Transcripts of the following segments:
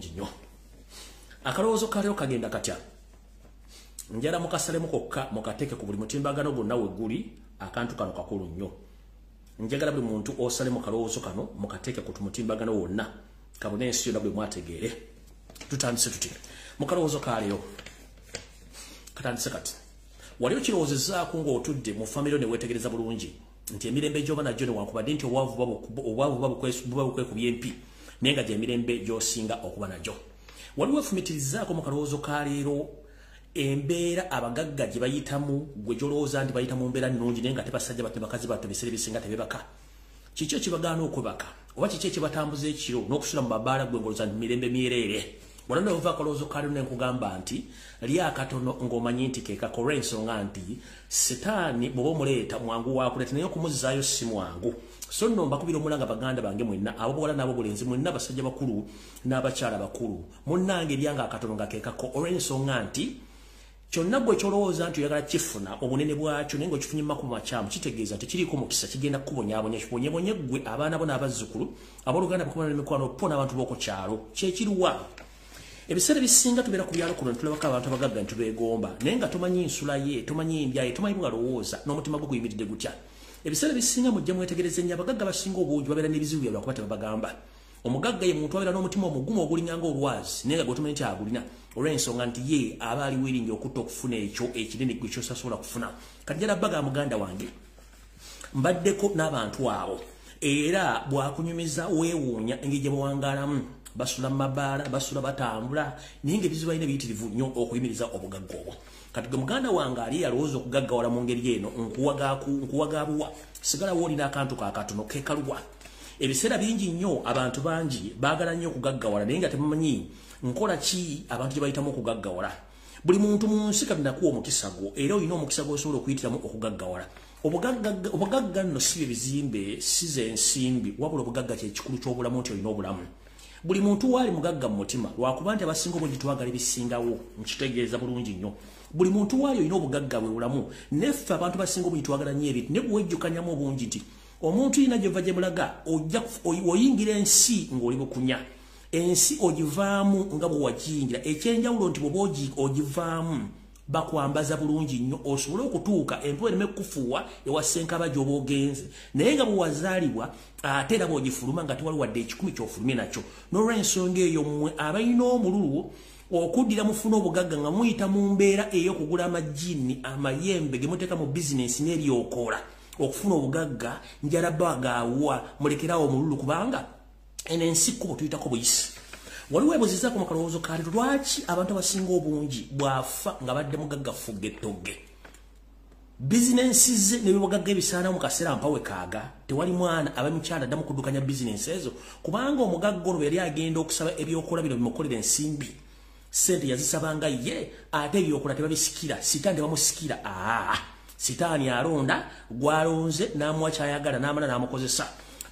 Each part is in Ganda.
Bulungi nnyo. Akalowoozo kaleero kagenda katya? Njala mukasalemu kokka, mukateeke ku buli mutimbagano gwonna we guli. Akantu kano kakulu nnyo. Njagala buli muntu osale mu kalowoozo kano, mukateeke ku mutimbagano wonna, kabone ensi yonna bwe mwategeere. Tutandise tuti mu kalowoozo kaleero katandise kati. Wali okirowoozezzaako ng'otudde mu famire ne weetegereza bulungi nti emirembe gy'oba nagyo, newankubadde nti obwavu buba bukwekubya empi, naye nga gy'emirembe gy'osinga okuba nagyo? Waliwo efumitirizaako mu kalowoozo ka leero embeera abagagga gye bayitamu, gwe gy'olowooza nti bayita mu mbeera nnungi, naye nga tebasajja bato, bakazi bato, ebiseera ebisinga tebebaka? Kiki ekibagaana okwebaka, oba kiki ekibatambuza ekiro n'okusula mu mabaala, gwe ng'olowooza nti mirembe myereere? Wano nova akalowoozo ka leero ne nkugamba nti lya akatono ng'omanyi nti ke kako, olw'ensonga nti sitaani bw'oba omuleeta mwangu wakuleeta, naye okumuzzaayo si mwangu. So nno mbakubira omulanga, baganda bange mwenna, abobuwala n'abobulenzi mwenna, abasajja bakulu n'abakyala bakulu, munnange, eryanga akatono nga kekako, olw'ensonga nti kyonna gwe kyolowooza nti oyagala kifuna obunene bwakyo, naye ng'okifunye mu makubo makyamu, kitegeeza tekiriiko mukisa, kigenda kukubonyaabonya, kibonyebonye ggwe, abaana bo n'abazzukulu, abooluganda, bakumana n'emikwano po n'abantu b'oku kyalo. Kyekiruwa? Ebiseera ebisinga tubeera ku byalo kuno, ntulabako abantu abagagga nitubeegomba, naye nga tomanyi nsula ye, tomanyi ndya ye, tomanyi bwalowooza n'omutima gwe guyimiridde gutya. Ebiseera ebisinga mujja mwetegereze nnyo, abagagga basinga obungi babeera n'ebizibu byabwe lwakuba tebabagamba. Omugagga ye muntu abeera n'omutima omugumu ogulinganga olwazi, naye nga gwe tomanyi nti agulina, olw'ensonga nti ye aba ali wiringi okutta okufuna ekyo ekinene gwe kyosasobola kufuna. Kati njala baga, muganda wange, mbaddeko n'abantu abo, era bwakunyumiza weewuunya engeri gye bawangaalamu. Basula mu mabaala, basula batambula, naye nga ebizibu balina biyitirivu nnyo okuyimiriza obugagga obwo. Kati gwe muganda wange ali yalowooza okugaggawala mu ngeri eno, nkuwagabuwa, sigalawo olina akantu kakatono kekaluwa. Ebiseera bingi nnyo abantu bangi baagala nnyo okugaggawala, naye nga tebamanyi nkola ki abantu gye bayitamu okugaggawala. Buli muntu mu nsi Katonda akuwa omukisa gwo, era olina omukisa gw'osobola okuyitiramu okugaggawala. Obugagga nno si bye bizimbe, si ze nsimbi, wabula obugagga kyekikulu ky'obulamu, nti olina obulamu. Buli muntu waali mugagga mu mutima, lwakuba nti abasinga obungi twagala ebisingawo. Nkitegeeza bulungi nnyo, buli muntu waali olina obugagga bwe bulamu. Neffe abantu basinga obungi twagala nnyo ebintu, ne bwewejjukanyamu obungi nti omuntu yina gyova gye mulaga, ojja oyingira ensi ng'oli bukunya, ensi ogivaamu nga bwe wagiyingira. Ekyenjawulo nti bw'oba ogivaamu bakwambaza bulungi nnyo, osobole okutuuka empewo ereme kukufuuwa ewa ssenkaba gy'oba ogenze. Naye nga bwe wazaalibwa, ate era bw'ogifuluma nga tewali wadde 100 ky'ofulumye nakyo. N'olw'ensonga eyo, mmwe abalina omululu okuddira mufuna obugagga nga muyita mu mbeera ey'okugula amajjiini, amayembe ge muteeka mu bizinensi n'eryokoola okufuna obugagga, njala bagaawa, mulekerawo omululu, kubanga eno ensi kkubo tuyitako buyisi. Waliwo ebuzizaako mu kalowoozo kaali lwaki abantu abasinga obungi bw'afa nga badde mugagga fugga ettogge, bizinensi ze nebibugagga ebisaanawo mu kaseera mpawe kaaga, tewali mwana aba mukyala addamu kuddukanya bizinensi ezo? Kubanga omugagga ono bwe yali agenda okusaba ebyokola bino bimukolera ensimbi, sente yazisabanga ye, ate ebyokola tebabisikira, sitaani tebamusikira. Aa, sitaani alonda gwalonze n'amuwa kyayagala, n'amala n'amukozesa.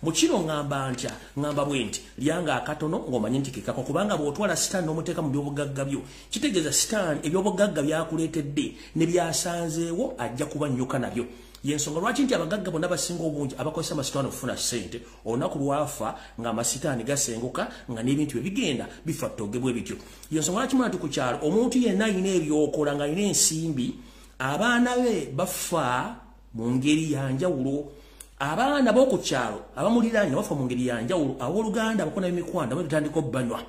Mu kino ŋŋamba ntya? Ŋŋamba bwe nti: lyanga akatono ng'omanyi nti kekako, kubanga bw'otwala sitaani n'omuteeka mu byobugagga byo, kitegeeza sitaani ebyobugagga byakuleetedde ne byasanzeewo ajja kuba nnyuka nabyo. Yensonga lwaki nti abagagga bonna basinga obungi abakozesa amasitaani okufuna ssente, olunaku lwafa ng'amasitaani gasenguka, nga n'ebintu bye bigenda bifa ttoge bwe bityo. Yensonga lwaki muna nti ku kyalo omuntu yenna alina ebyokola ng'alina ensimbi, abaana be bafa mu ngeri yanjawulo. Abaana b'oku kyalo abamuliraanye bafa mu ngeri yanjawulo, abooluganda, abakona b'emikwano abo bitandika obbanywa.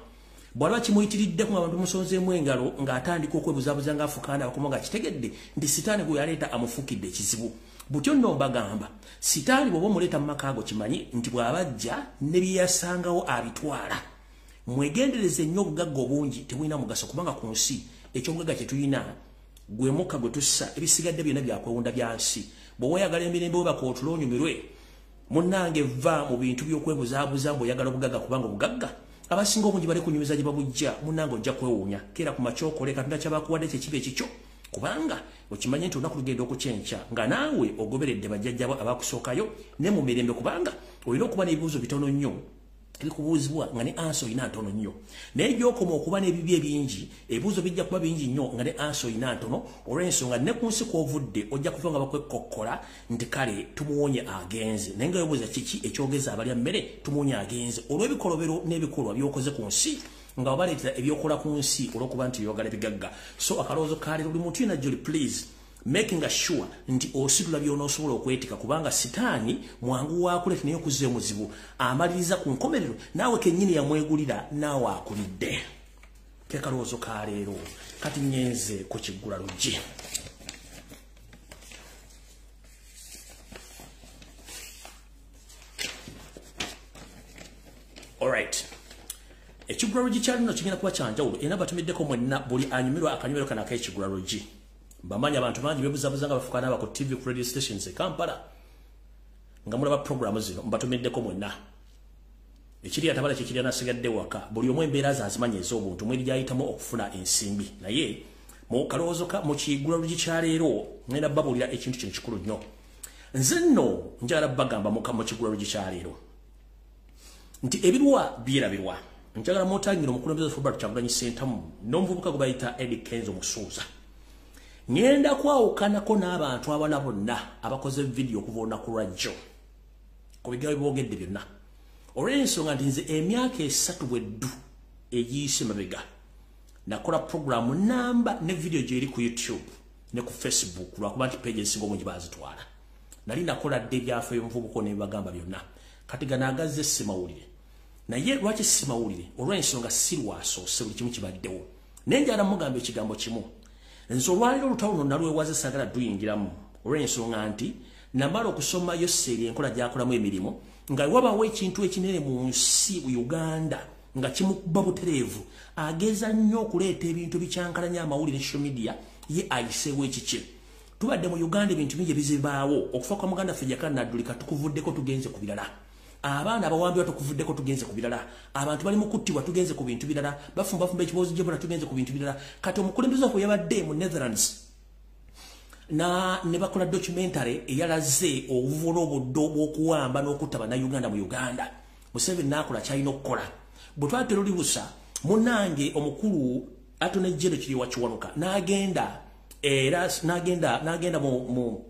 Bw'alaba kimuyitiriddeko nga abantu musonzeemu engalo, ng'atandika okwebuzaabuza, ng'afukaana abakoma, nga kitegedde nti sitaani gwe yaleeta amufukidde ekizibu. Butyo nno mbagamba, sitaani bw'oba omuleeta mu maka ago, kimanyi nti bw'abajja ne bye yasangawo abitwala. Mwegendereze nnyo, obugagga obungi tebulina mugaso, kubanga ku nsi ekyobugagga kye tulina gwe mukka gwe tussa, ebisigadde byonna byakwewunda bya nsi. Bw'oba oyagala emirembe, webaka otulo onyumirwe. Munnange, va mu bintu by'okwebuzaabuza ng'oyagala obugagga, kubanga obugagga abasinga obungi bali kunyumiza gye babujja. Munnange, ojja kwewuunya. Keera ku makya okole, Katonda kyabakuwadde kyekiba ekikyo, kubanga okimanye nti olunaku lugenda okukyenkya nga naawe ogoberedde bajjajjabo abakusookayo ne mu mirembe, kubanga olina okuba n'ebibuuzo bitono nnyo ebikubuuzibwa nga ne answer olina ntono nnyo. Naye gy'okoma okuba n'ebibi ebingi, ebibuuzo bijja kuba bingi nnyo nga ne answer olina ntono, olw'ensonga ne ku nsi kw'ovudde ojja kuva nga bakwekokkola nti kale tumuwonye agenze, naye nga webuuza kiki ekyogeza abalya mmere tumuwonye agenze, olw'ebikolobero n'ebikolwa by'okoze ku nsi. Nga wabaleetera ebyokola ku nsi olw'okuba nti oyagala ebigagga. So akalowoozo ka leero, buli muntu yenna gy'oli, please making sure nti ositula by'onoosobola okwetika, kubanga sitaani mwangu wakuleeta naye okuzza omuzibu amaliriza ku nkomerero naawe kennyini yamwegulira naawe akulidde. Ke kalowoozo ka leero. Kati nyenze ku kiggula luggi. Alright. Ekigula luggi kya lino kigenda kuba kyanjawulo era batumiddeko mwenna buli anyumirwa akanyumiro kano ak'ekigula luggi. Mbamanyi abantu bangi bebuzabuza nga bafuuka n'aba ku TV, ku radio stations e Kampala nga mulaba programu zino, mbatumiddeko mwenna. Ekiri atabala kye kirya nasigadde waka, buli omu embeera ze azimanyi ez'obuntu mweri gy'ayitamu okufuna ensimbi. Naye mu kalowoozo ka mu kigula luggi kya leero ngenda babuulira ekintu kino kikulu nnyo. Nze nno njagala bagamba mu kigula luggi kya leero nti ebirwa byerabirwa. Njagala mutangira omukulembeze Robert Kyagulanyi Ssentamu n'omuvubuka gwe bayita Eddie Kenzo Musuuza. Ngenda kwawukanako n'abantu abalala bonna abakoze vidiyo okuva olunaku lwajjo ku bigambo boogedde byonna, olw'ensonga nti nze emyaka 3 bweddu egiyise mabega nakola programu namba ne vidiyo gyeri ku YouTube ne ku Facebook, lwakuba nti page ezisinga obungi baazitwala. Nali nakola dda ebyafaayo omuvubuka ne bibagamba byonna. Kati gano agazze simawulire. Naye lwaki simawulire? Olw'ensonga si lwasoose, buli kimu kibaddewo. Naye njagala mugamba ekigambo kimu. Nze olwaleero olutalo luno nalwewaze, saagala duyingiramu, olw'ensonga nti namala okusoma Yoseri enkola gy'akolamu emirimu, nga wabawo ekintu ekinene mu nsi Uganda nga kimukuba butereevu, ageza nnyo okuleeta ebintu bikyankalanya amawulire social media, ye ayiseewo ekikye. Tubadde mu Uganda ebintu bingi ebizibaawo. Okufa kwa muganda ffe Jakana Naddulika tukuvuddeko, tugenze ku birala. Abaana abawambibwa tukuvuddeko, tugenze ku birala. Abantu bali mu kuttibwa, tugenze ku bintu birala. Bafumbafumba ekiboozi gyebona, tugenze ku bintu birala. Kati omukulembeze waffe yabadde mu Netherlands na ne bakola documentary eyalaze obuvulo obuddo bw'okuwamba n'okutta bannayuganda mu Uganda. Museveni n'akola ky'alina okukola. Bwe twali terulibusa, munnange omukulu Attorney General Kiryowa Kiwanuka n'agenda era n'agenda mu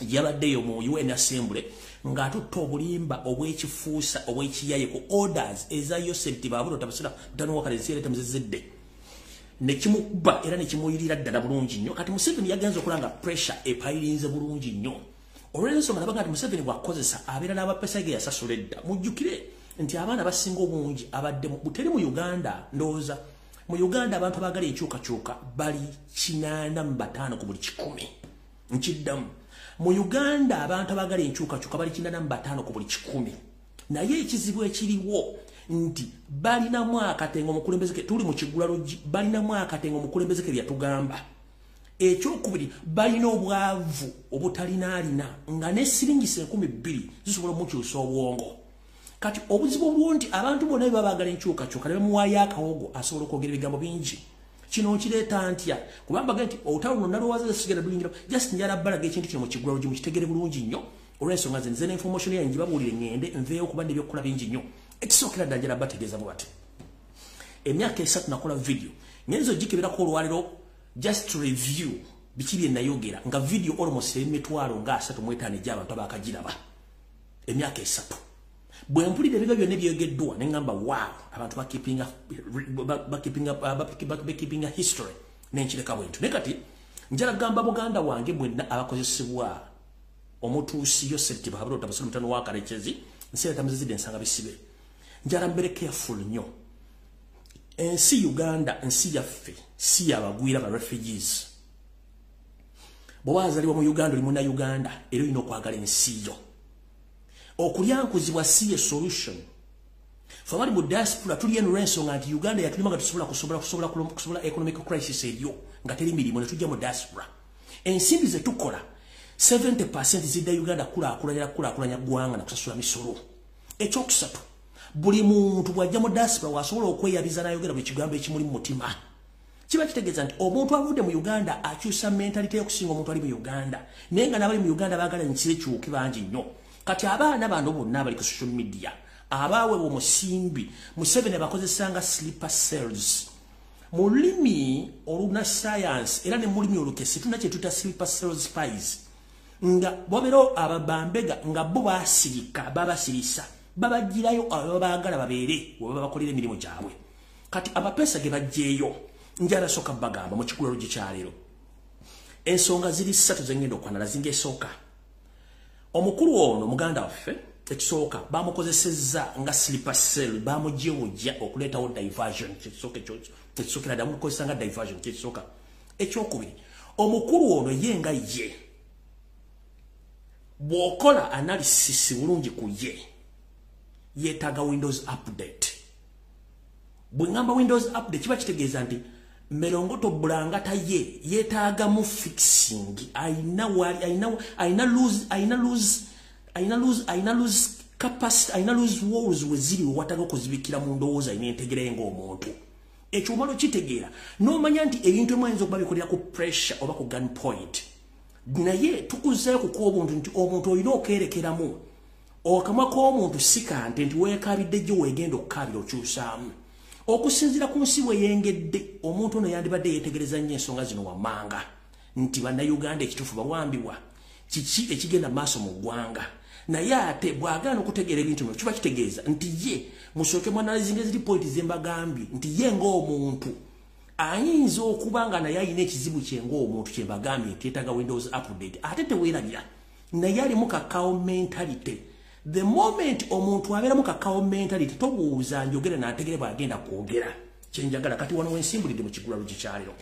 yabaddeyo mu UN Assembly ng'atutta obulimba obw'ekifuusa obw'ekiyaye ku orders eza Yosef Tibabulo Tabasira mutano wa Kalensi era tamuzizidde ne kimukuba era ne kimuyirira ddala bulungi nnyo. Kati Museveni yagenze okulanga pressure epayirinze bulungi nnyo, olw'ensonga nabaga nti Museveni bw'akozesa abeera n'abapesa ge yasasula edda. Mujjukire nti abaana basinga obungi abadde buteri mu Uganda, ndowooza mu Uganda abantu abaagala enkyukakyuka bali 85 ku buli 100. Nkiddamu, mu Uganda abantu abaagala enkyukakyuka bali 85 ku buli 100. Naye ekizibu ekiriwo nti balinamu akatengo omukulembeze ke tuli mu kigula luggi, balinamu akatengo omukulembeze ke byatugamba. Ekyokubiri, balina obwavu obutalinaalina nga ne siringisa 2000 zisobola omukyusa obwongo. Kati obuzibu obuliwo nti abantu bonna bwe baagala enkyukakyuka ne bamuwaayo akawogo asobola okwogera ebigambo bingi. Kino nkireeta ntya? Kubanga nti olutalo luno nalowooza sigala luyingira, just njala balaga ekintu kino mu kigula luggi mukitegere bulungi nnyo, olw'ensonga nze ne information yange ngibabuulire ŋŋende nveeyo kuba n'ebyokukola bingi nnyo. Ekisookera ddala njala bategeeza bwe bati. Emyaka 3 nakola video, ngenza ogikeberako olwaleero just to review biki bye nayogera, nga video almost 35,000 egy'abantu abaakagiraba. Emyaka 3. Bwe mpulira ebigambo byonna ebyogeddwa ne ŋŋamba wow, abantu bakeepinga history, ne nkireka bwe ntyo. Naye kati njala gamba muganda wange mwenna abakozesebwa omutuusi Yosef Tibahabura Tabasira mutano wa Karekezi, nsi tamuzizidde ensanga bisibe. Njala mbeere careful nnyo. Ensi Uganda nsi yaffe, si yabagwira ba refugees. Bw'oba wazaalibwa mu Uganda oli munnayuganda era olina okwagala ensi yo. Okulyankuzibwa si ye solution. Ffe abali mu diaspora tuli eno olw'ensonga nti Uganda yatulima nga tusobola kusobola economic crisis eriyo nga teri mirimu ne tujja mu diaspora. Ensimbi ze tukola 70% zidda Uganda kulaakulanya ggwanga na kusasula misolo. Ekyokusatu, buli muntu bw'ajja mu diaspora wasobola okweyabiza n'ayogera buli kigambo ekimuli mu mutima. Kiba kitegeeza nti omuntu avudde mu Uganda akyusa mentality okusinga omuntu ali mu Uganda. Naye nga n'abali mu Uganda baagala ensi ekyuke bangi nnyo. Kati abaana bano bonna abali ku social media abaaweebwa omusimbi Museveni abakozesanga sleeper cells. Mu lulimi oluna science era ne mu lulimi olukesi tulina kye tuyita sleeper cells spies. Nga wabeerawo ababambega nga bo baasirika, babasirisa, babagirayo abo baagala babeere we babakolera emirimu gyabwe. Kati abapeesa ge bajjeeyo, njala soka bagamba mu kikulo gikyaliro. Ensonga ziri ssatu zengendo okwanala zinga esooka. Omukulu ono muganda waffe ekisooka bamukozesezza nga sleeper cell, bamugyewo okuleetawo diversion. Ekisooka ekisookera ddala bamukozesa nga diversion kyekisooka. Ekyokubiri, omukulu ono ye nga ye bw'okola analysis bulungi ku ye, yeetaaga Windows update. Bwe ŋŋamba Windows update kiba kitegeeza nti Melongoto Bulangata ye yeetaagamu fixing. Ayina loose capacity, ayina loose walls we ziri wewataga okuzibikira mu ndowooza ayina entegere ng'omuntu. Ekyo omala okitegeera n'omanya nti ebintu ebimu ayinza okuba bikolera ku pressure oba ku gun point, naye tukuzeeyo ku kw'obuntu nti omuntu olina okerekeramu. Okamwa k'omuntu si kante nti weekabidde gyo weegenda okukaabira okyusaamu. Okusinziira ku nsi bwe yengedde, omuntu ono yandibadde yeetegereza nnyo ensonga zino wammanga nti bannayuganda ekituufu bawambibwa, kiki ekigenda maaso mu ggwanga. Naye ate bw'agaana okutegeera ebintu bino kiba kitegeeza nti ye musooke mwanalizinga eziri pointi ze mbagambye nti ye ng'omuntu ayinza okuba nga naye alina ekizibu kye ng'omuntu kye mbagambye nti yeetaaga Windows update. Ate teweerabira naye alimu kakao mentality. The moment omuntu abeeramu kakao mentality, tobuuza njogera n'ategere bw'agenda kwogera kyenjagala. Kati wano wensimbulidde mu kigulalo gikyaliro.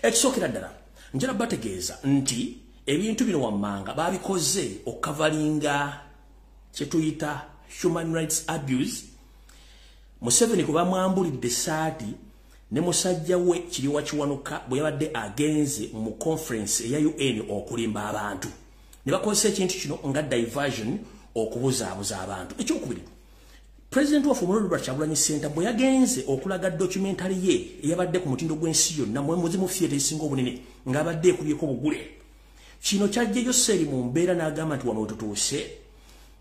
Ekisookera ddala njala bategeeza nti ebintu bino wammanga babikoze okukavalinga kye tuyita human rights abuse. Museveni kuba mwambulidde essaati ne musajja we Kiriwa Kiwanuka bwe yabadde agenze mu conference eya UN okulimba abantu, ne bakozesa ekintu kino nga diversion okubuzaabuza abantu. Ekyokubiri, President waffe Robert Kyagulanyi Ssentamu bwe yagenze okulaga documentary ye eyabadde ku mutindo gw'ensi yonna mu muzimu theatre esinga obunene ng'abadde ekubyeko bugule, kino kyajjeyo Seri mu mbeera n'agamba nti wano wetutuuse.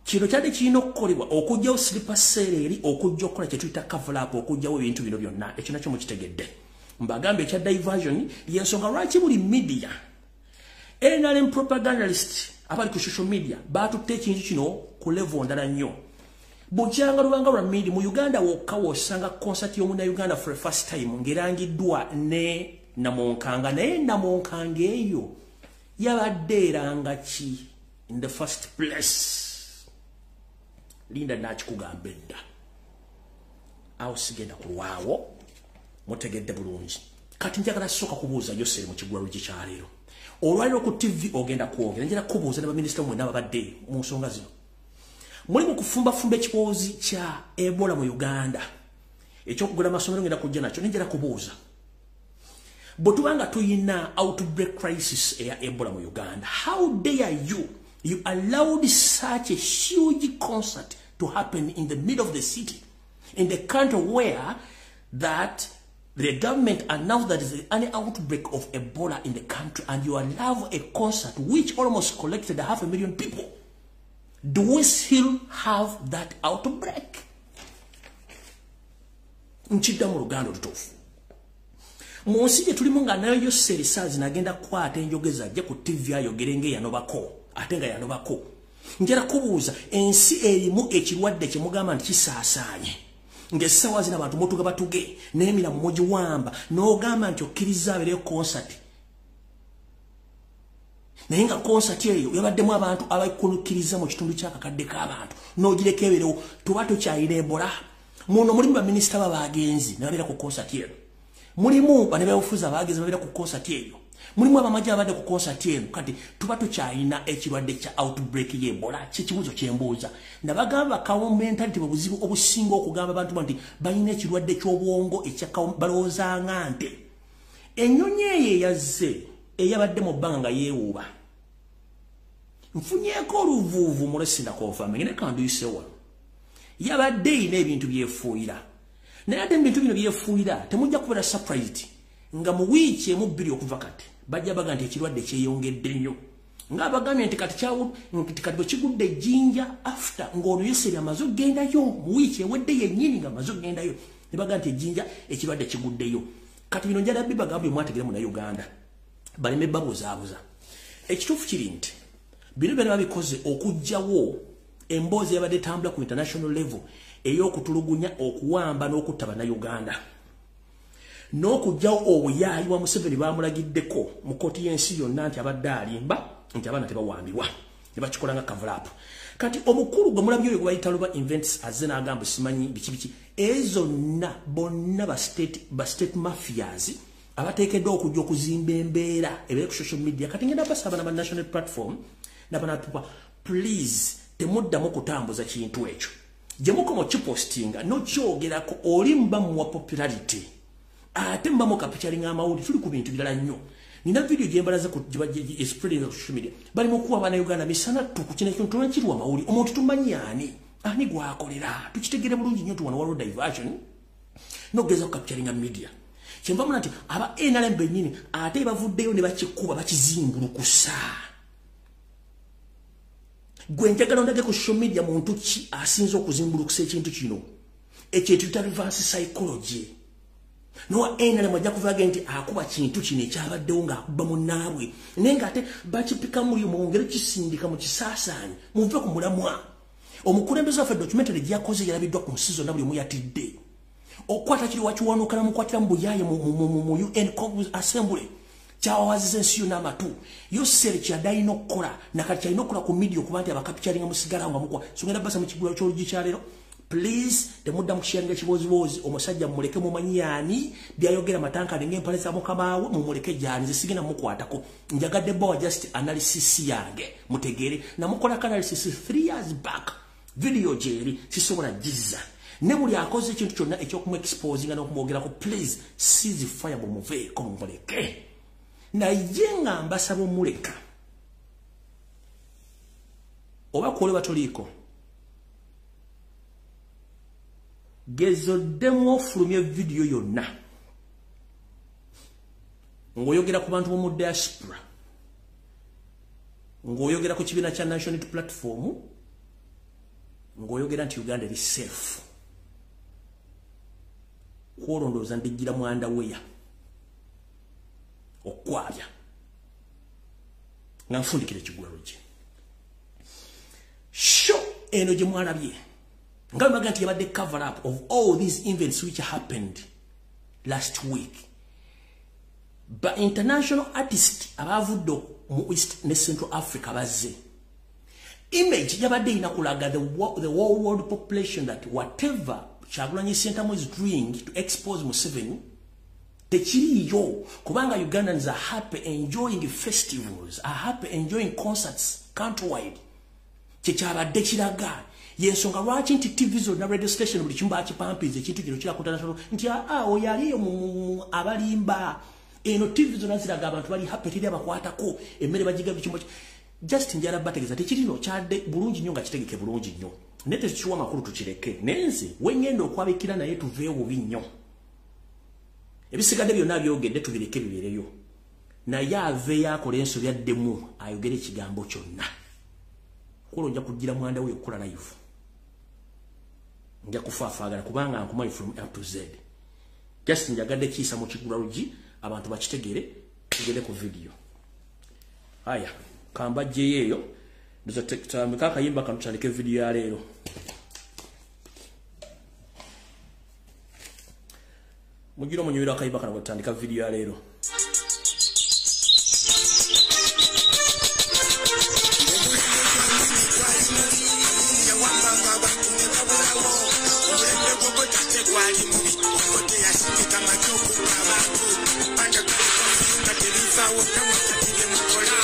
Kino kyadde kirina okukolebwa okuggyawo sleeper cell eri, okujja okukola kye tuyita cover up, okuggyawo ebintu bino byonna. Ekyo nakyo mukitegedde. Mbagambye ekya diversion y'ensonga lwaki buli media NRM propagandist abali ku social media batutte ekintu kino ku level ndala nnyo. Bukyanga lubanga lwa mindi mu Uganda wokka wosanga concert y'omunnayuganda for the first time ng'erangiddwa ne Namunkanga, naye Namunkanga eyo yabadde eranga ki in the first place? Linda nakikugamba edda, awo sigenda kulwawo, mutegedde bulungi. Kati njagala sooka kubuuza Yoseri mu kigulalo gikyaleero. Olwaliro ku TV ogenda kwogera, njagala kubuuza ne baminisita mwenna ababadde mu nsonga zino. Muli mu kufumbafumba ekiboozi kya Ebola mu Uganda, ekyokugula amasomero ngenda kujja nakyo, njagala kubuuza bwe tuba nga tuyina outbreak crisis eya Ebola mu Uganda, how dare you allowed such a huge concert to happen in the middle of the city, in the country where that the government announced that there is an outbreak of Ebola in the country, and you allow a concert which almost collected 500,000 people. Do we still have that outbreak? Nkidda mu Luganda olutuufu. Mu nsi gye tulimu nga nayo Yoseri Saazi nagenda kukwata enjogeza ajje ku TV ayogere ng'eyanobako, ate nga yanobako. Njala kubuuza ensi erimu ekirwadde kye mugamba nti kisaasaanye, ng'essaawa zino abantu mutuga batuge n'emiramu mugiwamba, n'ogamba nti okkiriza abeereyo concert, naye nga concert eyo yabaddemu abantu abakunukkiriza mu kitundu ky'akakadde k'abantu, n'ogireka ebeerewo. Tuba tukyalina Ebola muno. Mulimu baminisita b'abagenzi ne babeera ku concert eno, mulimu bannabyabufuzi abagenzi babeera ku concert eyo, mulimu abamagye abadde ku concert eno. Kati tuba tukyalina ekirwadde kya outbreak y'Ebola? Kyekibuuzo kyembuuza. Nabagamba cow mentality bwe buzibu obusinga okugamba abantu nti balina ekirwadde ky'obwongo ekya balowoozanga nte. Ennyonyi eyo eyazze eyabadde mu bbanga nga yeewuuba, nfunyeeko oluvuuvu mulesina konfirming ne kanduyise wano, yabadde erina ebintu byefuuyira. Naye ate ebintu bino byefuuyira temujja kubeera surprised nga mu wiiki emu bbiri okuva kati bajja baga nti ekirwadde kyeyongedde nnyo, ng'abagambye nti kati bwe kigudde ejjinja after ng'ono Yoseri amaze okugendayo mu wiiki ewedde yennyini ng'amaze okugendayo, ne baga nti ejjinja ekirwadde kiguddeyo. Kati bino njala bibagambye mwategere munnayuganda baleme babuzaabuza. Ekituufu kiri nti bino byonna babikoze okuggyawo Emboozi yabadde etambula ku international level ey'okutulugunya, okuwamba n'okutta bannayuganda n'okugyawo obuyaayi wa Museveni. Bamulagiddeko mu kkooti y'ensi yonna nti abadde alimba nti abaana tebawambibwa, ne bakikola nga cover-up. Kati omukulu gwe mulabye oyo gwe bayita Luba Invents azze n'agamba simanyi biki biki. Ezo zonna bonna ba state mafias abateekeddwa okujja okuzimba embeera ebeere ku social media. Kati ngenda basaba naba national platform nabanatupa, please temuddamu kutambuza kintu ekyo. Gye mukoma okipostinga nokyogerako, oli muba muwa popularity, ate muba mucapturinga amawulire. Tuli ku bintu birala nnyo. Nina video gyembalaze spreading ku social media, bali mu kuwa bannayuganda misana ttuku. Kino ekintu kiriwa amawulire, omuntu tumanyi ani ani gwakolera, tukitegere bulungi nnyo nti wano waliwo diversion nokugeza kucapturinga media. Kyenva muna nti aba NRM bennyini ate bavuddeyo ne bakikuba, bakizimbulukusa. Gwe njagala ondage ku social media muntu ki asinze okuzimbulukusa ekintu kino? Ekyo ekiyita reverse psychology. Nowa NRM ajja kuvaga nti akuba kintu kino ekyabaddewo ng'akuba munnaabwe, naye ng'ate bakipika muli mwongere kisindika mu kisaasaanyi muve ku mulamwa. Omukulembeze waffe documentary gyakoze yalabiddwa ku nsi zonna, buli omu yatidde. Okukwata kiri wakiwanuka namukwatira mu buyaaye mu UN Assembly, kyawawaziza ensi yonna amatu. Yoseri kyadde alina okukola nakati kyalina okukola ku media okuba nti abacapturinga musigala nga mukwa. So ngenda basa mu kigula ky'oluggi kyaleero, please temudda mu kusharinga ekibooziboozi. Omusajja mumuleke, mumanyi yaani, byayogera matankane ng'empale za mukamaawe, mumuleke gyani. Nze sigenda mukwatako, njagadde bawa just analysis yange mutegeere. Namukolako analysis 3 years back, video gyeri, sisobola gizza. Ne buli akoze ekintu kyonna ekyokumu-exposinga n'okumwogerako, please cease fire, bumuveeko, mumuleke. Naye nga mbasaba omuleka oba kwole batuliiko gezoddemu ofulumya vidiyo yonna ng'oyogera ku bantu b'omu diaspora, ng'oyogera ku kibiina kya National Unity Platform, ng'oyogera nti Uganda eri safe, kwolondooza ndijjira mwandaweya okwabya nga nfundikira ekigulalo gye. Show eno gye mwalabye nga bwe nti yabadde cover up of all these events which happened last week. Ba international artist abavudde mu East ne Central Africa bazze. Image yabadde erina kulaga the whole world population that whatever Kyagulanyi Ssentamu is doing to expose Museveni tekiriyo, kubanga Ugandans are happy enjoying festivals, are happy enjoying concerts countrywide. Kyekyabadde kiraga yensonga lwaki nti TV zonna, radio station, buli kimu bakipampiza ekintu kino kira international nti aa oyo aliyo abalimba. Eno TV zonna ziraga abantu bali happy, teri abakwatako, emmere bagiga bikimu. Just njala bategeeza tekirino kyadde bulungi nnyo nga kitegeke bulungi nnyo, naye tekikiwa makulu, tukireke. Nenze wengenda okwabikira naye tuveewo bubi nnyo. Ebisigadde byonna byogedde tubireke bibeereyo, naye aveeyo akola ensobi addemu ayogere ekigambo kyonna kola ojja kugira mwanda we okukola live, nja kufaafaagana kubanga nkumanyi from A to Z. Just njagadde kiisa mu kigula lugi abantu bakitegere. Tugende ku video. Aya kambajjeyo eyo, tutambika akayimba kano, tutandike video ya leero. Mugira omunywera akayimba kano bwetutandika video ya leero. Gwali mubi ote yasindika amagye okutta abantu bandagaluka tebivaawo namwe byemukola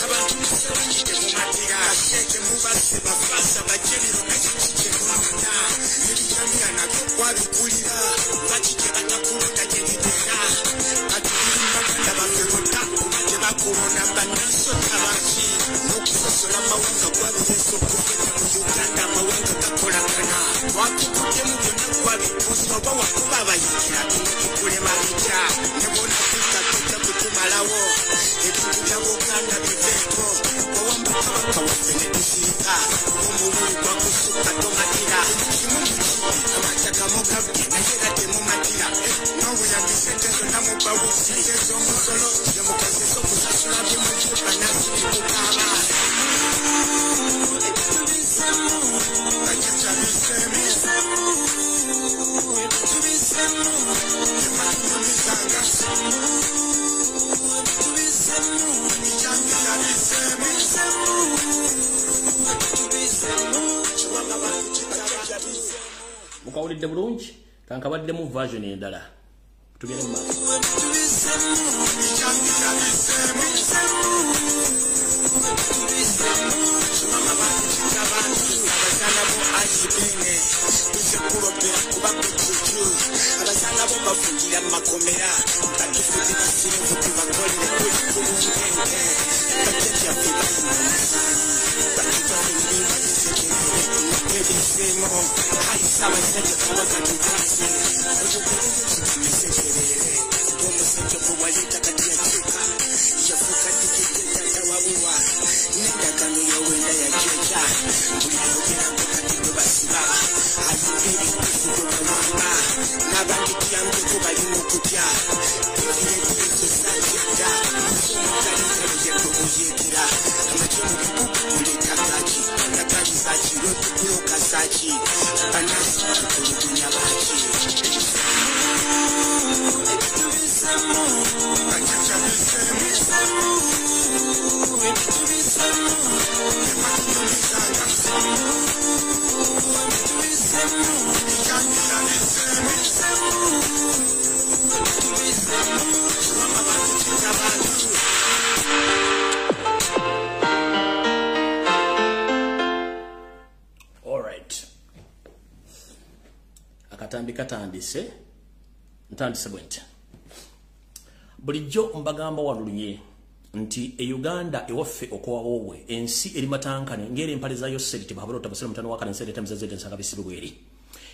abantu musebanyi temumatira sheeke mubase bafaasa bajebiro naye kikyemunona ebijamya nabyo kwabikulira lwaki gye batakulonda gye bibeera kati baganda baffe bonna oba tebakulonda bannansota baki n'okusosola amawanga gwabireese okufeta mu Uganda amawanga gakolagana twakukuttemu byonna gwabituusa oba wakuba abayingira bino bikulema bitya ne bona Afrika tojja kutumalawo ebintu bya Buganda biveeko owamba kabaka waffe ne tusirika omululu gwakusukka tomatira kimu mukibi amataka mugabye naye era temumatira n'obuyambi sente zonna mubawo sente z'omusolo zemukozesa okusasula byemukiba nasi bikukaaba. Mukawulidde bulungi, kankabaddemu version endala. Tugende mu maaso. Akatambi katandise, ntandise bwenti. Bulijjo mbagamba walulunye nti e Uganda ewaffe okowawowe ensi eri matankane ngeri empale zayo sente bahabalo tabasira mutano wakana nsente tamzaze nsanga bisibe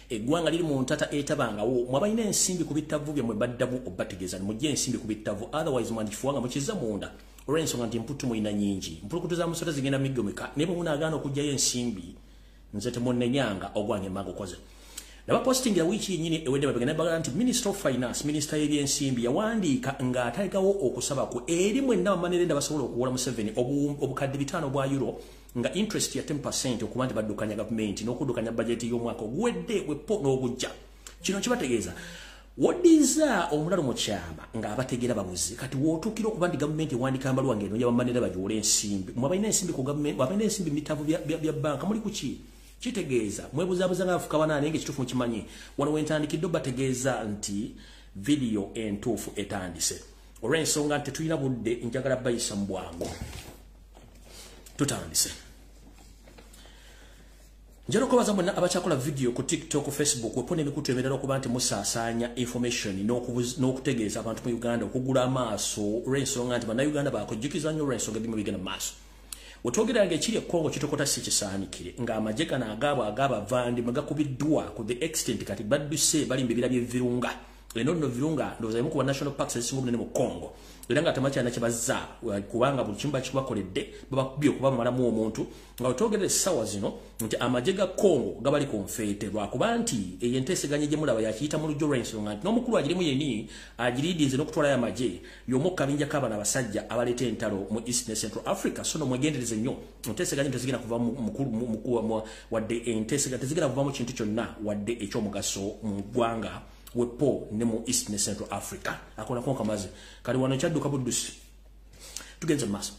eggwanga liri mu ntata etabangawo mwabalina ensimbi ku bittavu byammwe baddabu obategeeza mujje ensimbi ku bittavu, otherwise mwandikifuwanga mukiza munda olw'ensonga nti mputu mulina nnyingi, mpulukutu za musota zigenda migomeka, naye bwe munaagaana okuggyayo ensimbi nze temunnenyanga ogwange mmange okoze. Nabapostingira wiiki yennyini ewedde mabega nabagamba nti Minister of Finance, Minister y'ebyensimbi yawandiika ng'ateekawo okusaba kwe eri mwenna bamanerenda basobola okuwola Museveni obukadde 5 bwa euro nga interest ya 10% okuba nti baddukanya gavumenti n'okuddukanya bajeti y'omwaka oguwedde wepo n'ogujja. Kino kibategeeza woddiza omulalo mu kyama ng'abategeera babuze. Kati w'otuukira okuba nti gavumenti ewandiika amabaluwa ng'enoonya bamanerenda bagiwole ensimbi, mwe abalina ensimbi ku gavumenti, abalina ensimbi mu bitavu bya bbanka muli ku ki? Kitegeeza mwebuzaabuza nga afuka banaane ng'ekituufu mukimanyi. Wano we ntandikidde obategeeza nti vidiyo entuufu etandise. Olw'ensonga nti tetulina budde, njagala bayisa mu bwangu. Tutandise. Njagala okubaza mwenna abakyakola vidiyo ku TikTok, Facebook, wepo n'emikutu emirala okuba nti musaasaanya information n'okutegeeza abantu mu Uganda okugula amaaso olw'ensonga nti bannayuganda bakujjukiza nnyo olw'ensonga ebimu bigenda mu maaso. Wetwogeranga ekiri e Congo kitokota si kisaanikire ng'amagye gano agaabwe ag'abavandimwe gakubiddwa ku the extent kati badduse bali mu bibira by'e Virunga. Eno nno Virunga ndowooza emu ku ba national parks ezisinga obunene mu Congo, era nga temakyalina kye bazza kubanga buli kimu bakibakoledde babakubye okuba bamalamu omuntu. Nga wetwogerera essaawa zino nti amagye ga Congo gabali ku nfeete lwakuba nti eyo enteeseganya gye mulaba yakiyita mu lujjo lw'ensonga nti n'omukulu agirimu yenni agiriidinze n'okutwalayo amagye y'omu ku kabinja k'abano abasajja abaleeta entalo mu East ne Central Africa. So no mwegendereze nnyo, enteeseganya tezigenda kuva mu wadde enteeseganya tezigenda kuva mu kintu kyonna wadde ekyomugaso mu ggwanga wepo ne mu East ne Central Africa. Akona konka maze kali wano kyadduka buddusi. Tugenze mu maaso.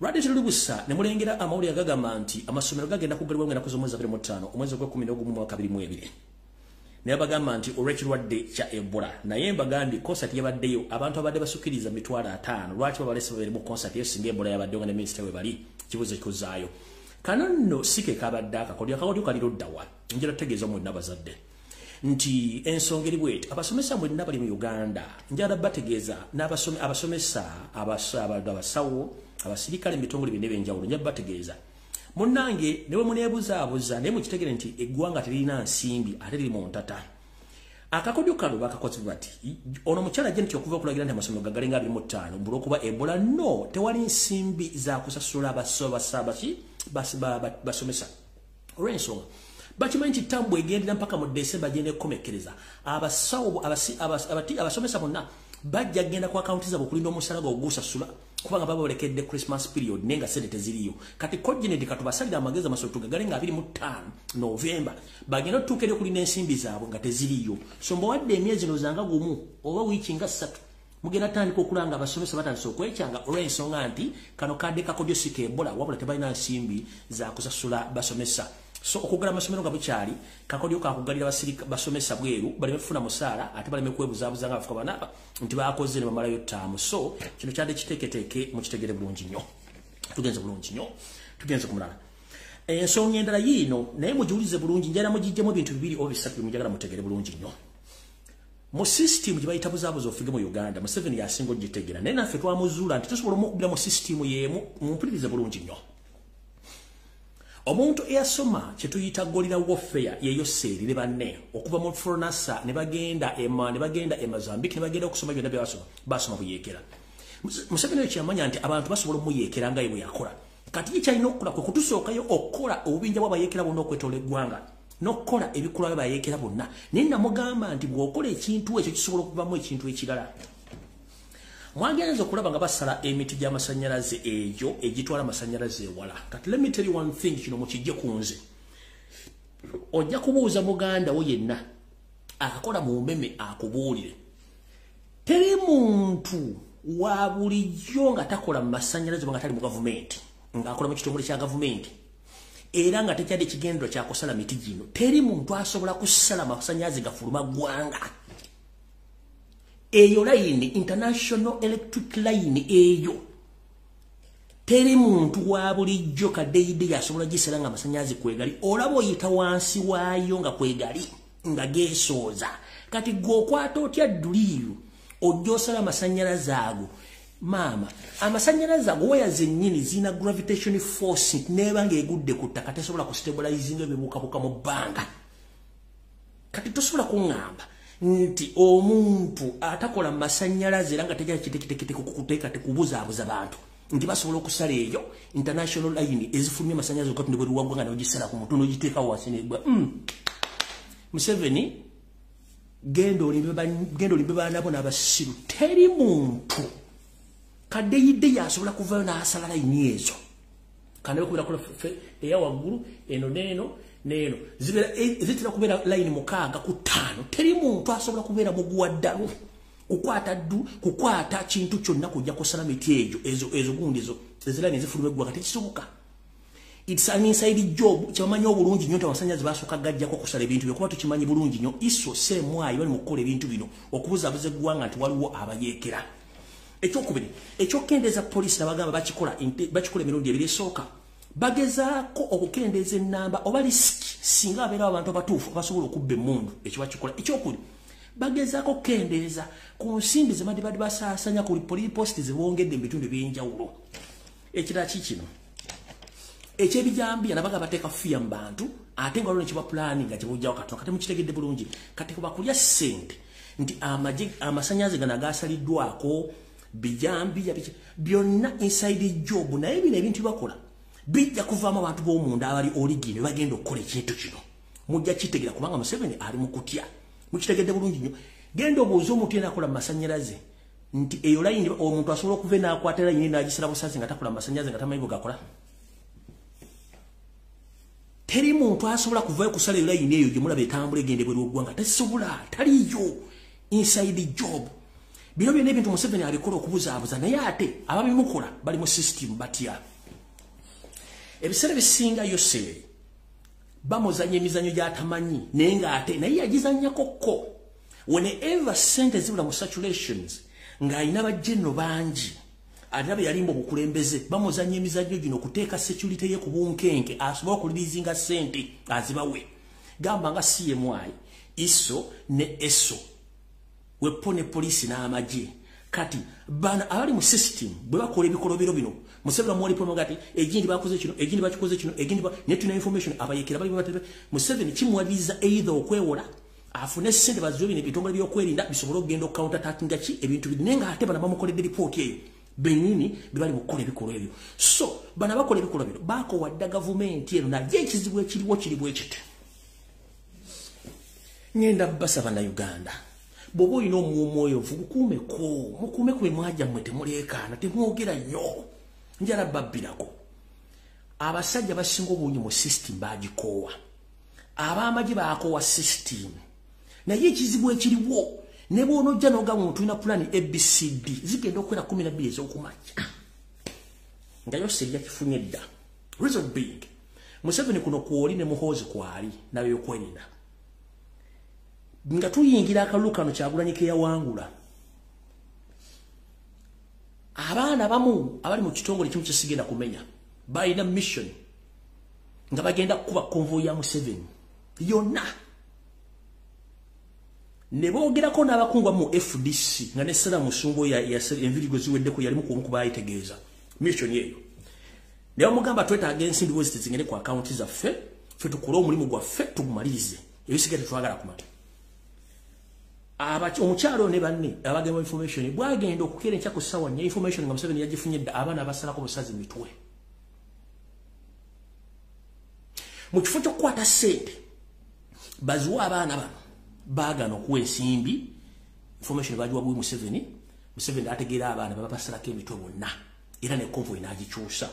Lwadde terulibusa ne mulengera amawulire agagamba nti amasomero gagenda kuggalibwa ng'ennaku z'omwezi 25 omwezi ogw'ekkumi mwaka 2022. Naye bagamba nti olw'ekirwadde kya Ebola. Naye mbagambye concert yabaddeyo abantu abadde basukiriza 500,000. Lwaki babalese babeere mu concert eyo singa Ebola yabaddeyo nga ne minisita we bali? Kibuuzo kikuzaayo. Kano nno si ke kabadde akakodyo, akakodyo kali ludda wa? Njagala tutegeeza mwenna abazadde nti ensonga eri bweti. Abasomesa mwenna bali mu Uganda, njagala bategeeza abasomesa, abasawo, abasirikale mu bitongole byonna eby'enjawulo, njagala bategeeza munnange ne bwe muneebuzaabuza naye mukitegere nti eggwanga teririna nsimbi ate liri mu ntata. Akakodyo kano bakakoze bati ono mukyala Janet okuva okulagira nti amasomero gaggale nga 25 mbula okuba Ebola, no tewali nsimbi za kusasula basomesa olw'ensonga bakimanyi nti tambu egendera mpaka mu December gye nekomekkereza. Abasawo abasomesa bonna bajja kugenda ku akaunti zaabwe okulinda omusala ogusasula kubanga baba bolekedde Christmas period naye nga ssente teziriyo. Kati coordinate katubasalire amagezi amasomero tugagale nga 25 November bagenda otuuka eri okulinda ensimbi zaabwe nga teziriyo. So mbawadde emyezi ndowooza nga gumu oba wiiki nga 3 mugenda tandika okulanga abasomesa batandise okwekyanga olw'ensonga nti kano kadde kakodyo si ka Ebola wabula tebalina nsimbi za kusasula basomesa. So okugala amasomero nga bukyali kakodyo kakugalira basomesa bweru baleme kufuna musaala ate baleme kwebuzaabuza nga bafuka bana nti bakoze ne bamalayo ttaamu. So kino kyadde kiteeketeeke, mukitegere bulungi nnyo. Tugenze bulungi nnyo, tugenze ku mulala. Ensonga endala yiino, naye mugiwulize bulungi, njala mugijjemu ebintu bibiri oba bisatu bye mutegere bulungi nnyo. Mu system gye bayita buzaabuza ofige mu Uganda, Museveni yasinga ogitegera, naye naffe twamuzuula nti tusobola omukubira mu system y'emu. Mumpulirize bulungi nnyo. Omuntu eyasoma kye tuyita guerrilla warfare yeyo seeri ne banne okuva mu Fronasa ne bagenda e Mozambique ne bagenda okusoma byonna bye basoma, basoma buyeekera. Museveni oyo kyamanya nti abantu basobola omuyeekera nga ye bwe yakola. Kati ye kyalina okukola kwe kutusookayo okukola obubinja bw'abayeekera bonna okwetoola eggwanga n'okukola ebikolwa by'abayeekera bonna. Naye namugamba nti bw'okola ekintu ekyo kisobola okuvamu ekintu ekirala. Mwagenze okulaba nga basala emiti gy'amasannyalaze egyo egitwala amasannyalaze ewala. Kati let me tell you one thing, kino mukijje ku nze. Ojja kubuuza muganda wo yenna akola mu mmeme akubuulire. Teri muntu wa bulijjo nga takola mu masannyalaze nga tali mu gavumenti, ng'akola mu kitongole kya gavumenti, era nga tekyadde kigendero kya kusala miti gino. Teri muntu asobola kusala masannyalaze gafuluma ggwanga. Eyo line, international electric line eyo, teri muntu wa bulijjo kaddeidde yasobola gisala nga amasannyalaze kwegali. Olaba oyita wansi waayo nga kwegali nga geesooza. Kati gwe okwata otya dduliiru ojja osala amasannyalaze ago? Maama, amasannyalaze ago waya zennyini zirina gravitation force, neeba ng'egudde ku ttaka tesobola kustabilizinga ebibuukabuuka mu bbanga. Kati tosobola kuŋŋamba nti omuntu atakola masannyalaze era nga tejja kitekitekete kukuteeka tekubuzaabuza bantu nti basobola okusala eyo international line ezifulumya amasannyalaze okatunda bweru wa ggwanga n'ogisala ku mutwe n'ogiteeka wansi negwa. Museveni, genda olimbe baana bo n'abasiru. Teri muntu kaddeyidde yasobola kuvayo n'asala layini ezo. Kandi bakubira eya waggulu eno n'eno n'eno zitera kubeera layini 6 ku 5. Teri muntu asobola kubeera muguwa ddalu kukwata ddu kukwata kintu kyonna kujja kusala miti egyo ezo gundi ezo ezilayini ezifuluma eggwanga, tekisoboka. It's an inside job. Kyamanyi obulungi nnyo nti amasannyalaze basooka gajjako okusala ebintu byo, kuba tukimanyi bulungi nnyo iso seemwayi bali mu kukola ebintu bino okubuzaabuza eggwanga nti waliwo abayeekera. Ekyokubiri, ekyokukendeeza poliisi, nabagamba bakikola emirundi ebiri. Esooka bagezaako okukendeeza ennamba oba risiki singa abeerawo abantu abatuufu abasobola okubba emmundu, ekyo bakikola. Ekyokubiri, bagezaako okukendeeza ku nsimbi ze badde basaasanya ku police post ze bongedde mu bitundu ebyenjawulo. Ekirala kikino ekyebijambiya, nabaga bateeka fiya mu bantu ate nga waliwo nekiba pulaani nga kyebujjawo katono. Kati mukitegedde bulungi, kati bakulya ssente nti amasannyalaze gano agasaliddwako bijambiya byonna inside job. Naye bino ebintu bakola bijja kuvaamu abantu b'omunda abali origin bagenda okukola ekintu kino. Mujja kitegera kubanga Museveni ali mu kutya. Mukitegedde bulungi nnyo. Genda obuuze omuntu yenna akola mu masannyalaze nti eyo layini omuntu asobola okuva n'akwata layini n'agisala busazi nga takola mu masannyalaze nga tamanyi bwe gakola. Teri muntu asobola kuvayo kusala eyo layini eyo gye mulaba etambula egenda ebweru w'eggwanga, tesobola, taliyo inside job. Bino byonna ebintu Museveni abikola okubuzaabuza, naye ate ababimukola bali mu system batya. Ebiseera bisinga Yoseri bamuzanya emizannyo gy'atamanyi, naye ng'ate naye yagizannyako ko. Whenever ssente zibula mu saturations ng'alina bajjenno bangi ate be yalimba obukulembeze, bamuzanya emizannyo gino okuteeka security ye ku bunkenke asobole okulirizinga ssente azibawe. Gamba nga CMI, ISO ne ESO, wepo ne poliisi n'amagye. Kati bano abali mu system bwe bakola ebikolobero bino, Museveni amuwa lipooti ngati egindi bakoze kino, egindi bakikoze kino, egindi ne tulina information abayekera bali batebe. Museveni kimuwaliriza either okwewola afune ssente baziwe bino ebitongole by'okwerinda bisobole okugenda okucounter attackinga ki ebintu bino, naye ng'ate bano bamukoledde lipooti eyo bennyini be bali mu kukola ebikolwa ebyo. So bano abakola ebikolwa bino baakowa dda gavumenti eno, naye ekizibu ekiriwo kiri bwe kiti. Ngenda basaba Bannayuganda, bw'oba olina omwoyo gukuumeko, mukuume ku emwa gyammwe, temuleekaana, temwogera nnyo, njala babbirako. Abasajja basinga obungi mu system bagikoowa, ab'amagye baakoowa system. Naye ekizibu ekiriwo, ne bw'onojja n'ogamba nti tulina pulaani ABCD, zigenda okuwera 12 ez'okumakya nga yose yakifunye dda. Reason being, Museveni kuno kwoli ne Muhoozi kwali n'abyokwerinda. Nga tuyingira akalulu kano Kyagulanyi ke yawangula, abaana bamu abali mu kitongole kimu kyesigenda kumenya balina mission nga bagenda kukuba convoy ya Museveni yonna, ne boogerako n'abakungwa mu FDC nga ne Sara Musumbo ya enviri gwe ziweddeko yali mu kubayitegeeza mission eyo. Ne bamugamba twetaaga ensimbi bwe zigende ku akawunti zaffe, ffe tukole omulimu gwaffe tugumalirize, ebisigadde tetwagala kumanya. Omukyalo ne banne abagema information bwagenda okukeera enkya ku ssaawa 4, information nga Museveni yagifunye dda, abaana abasalako busazi mitwe. Mu kifo ky'okukwata ssente baziwa abaana bano, baagaana okuwa ensimbi, information bagiwa buwi Museveni. Museveni ategeera abaana baba basalako emitwe bonna, era ne convoy n'agikyusa.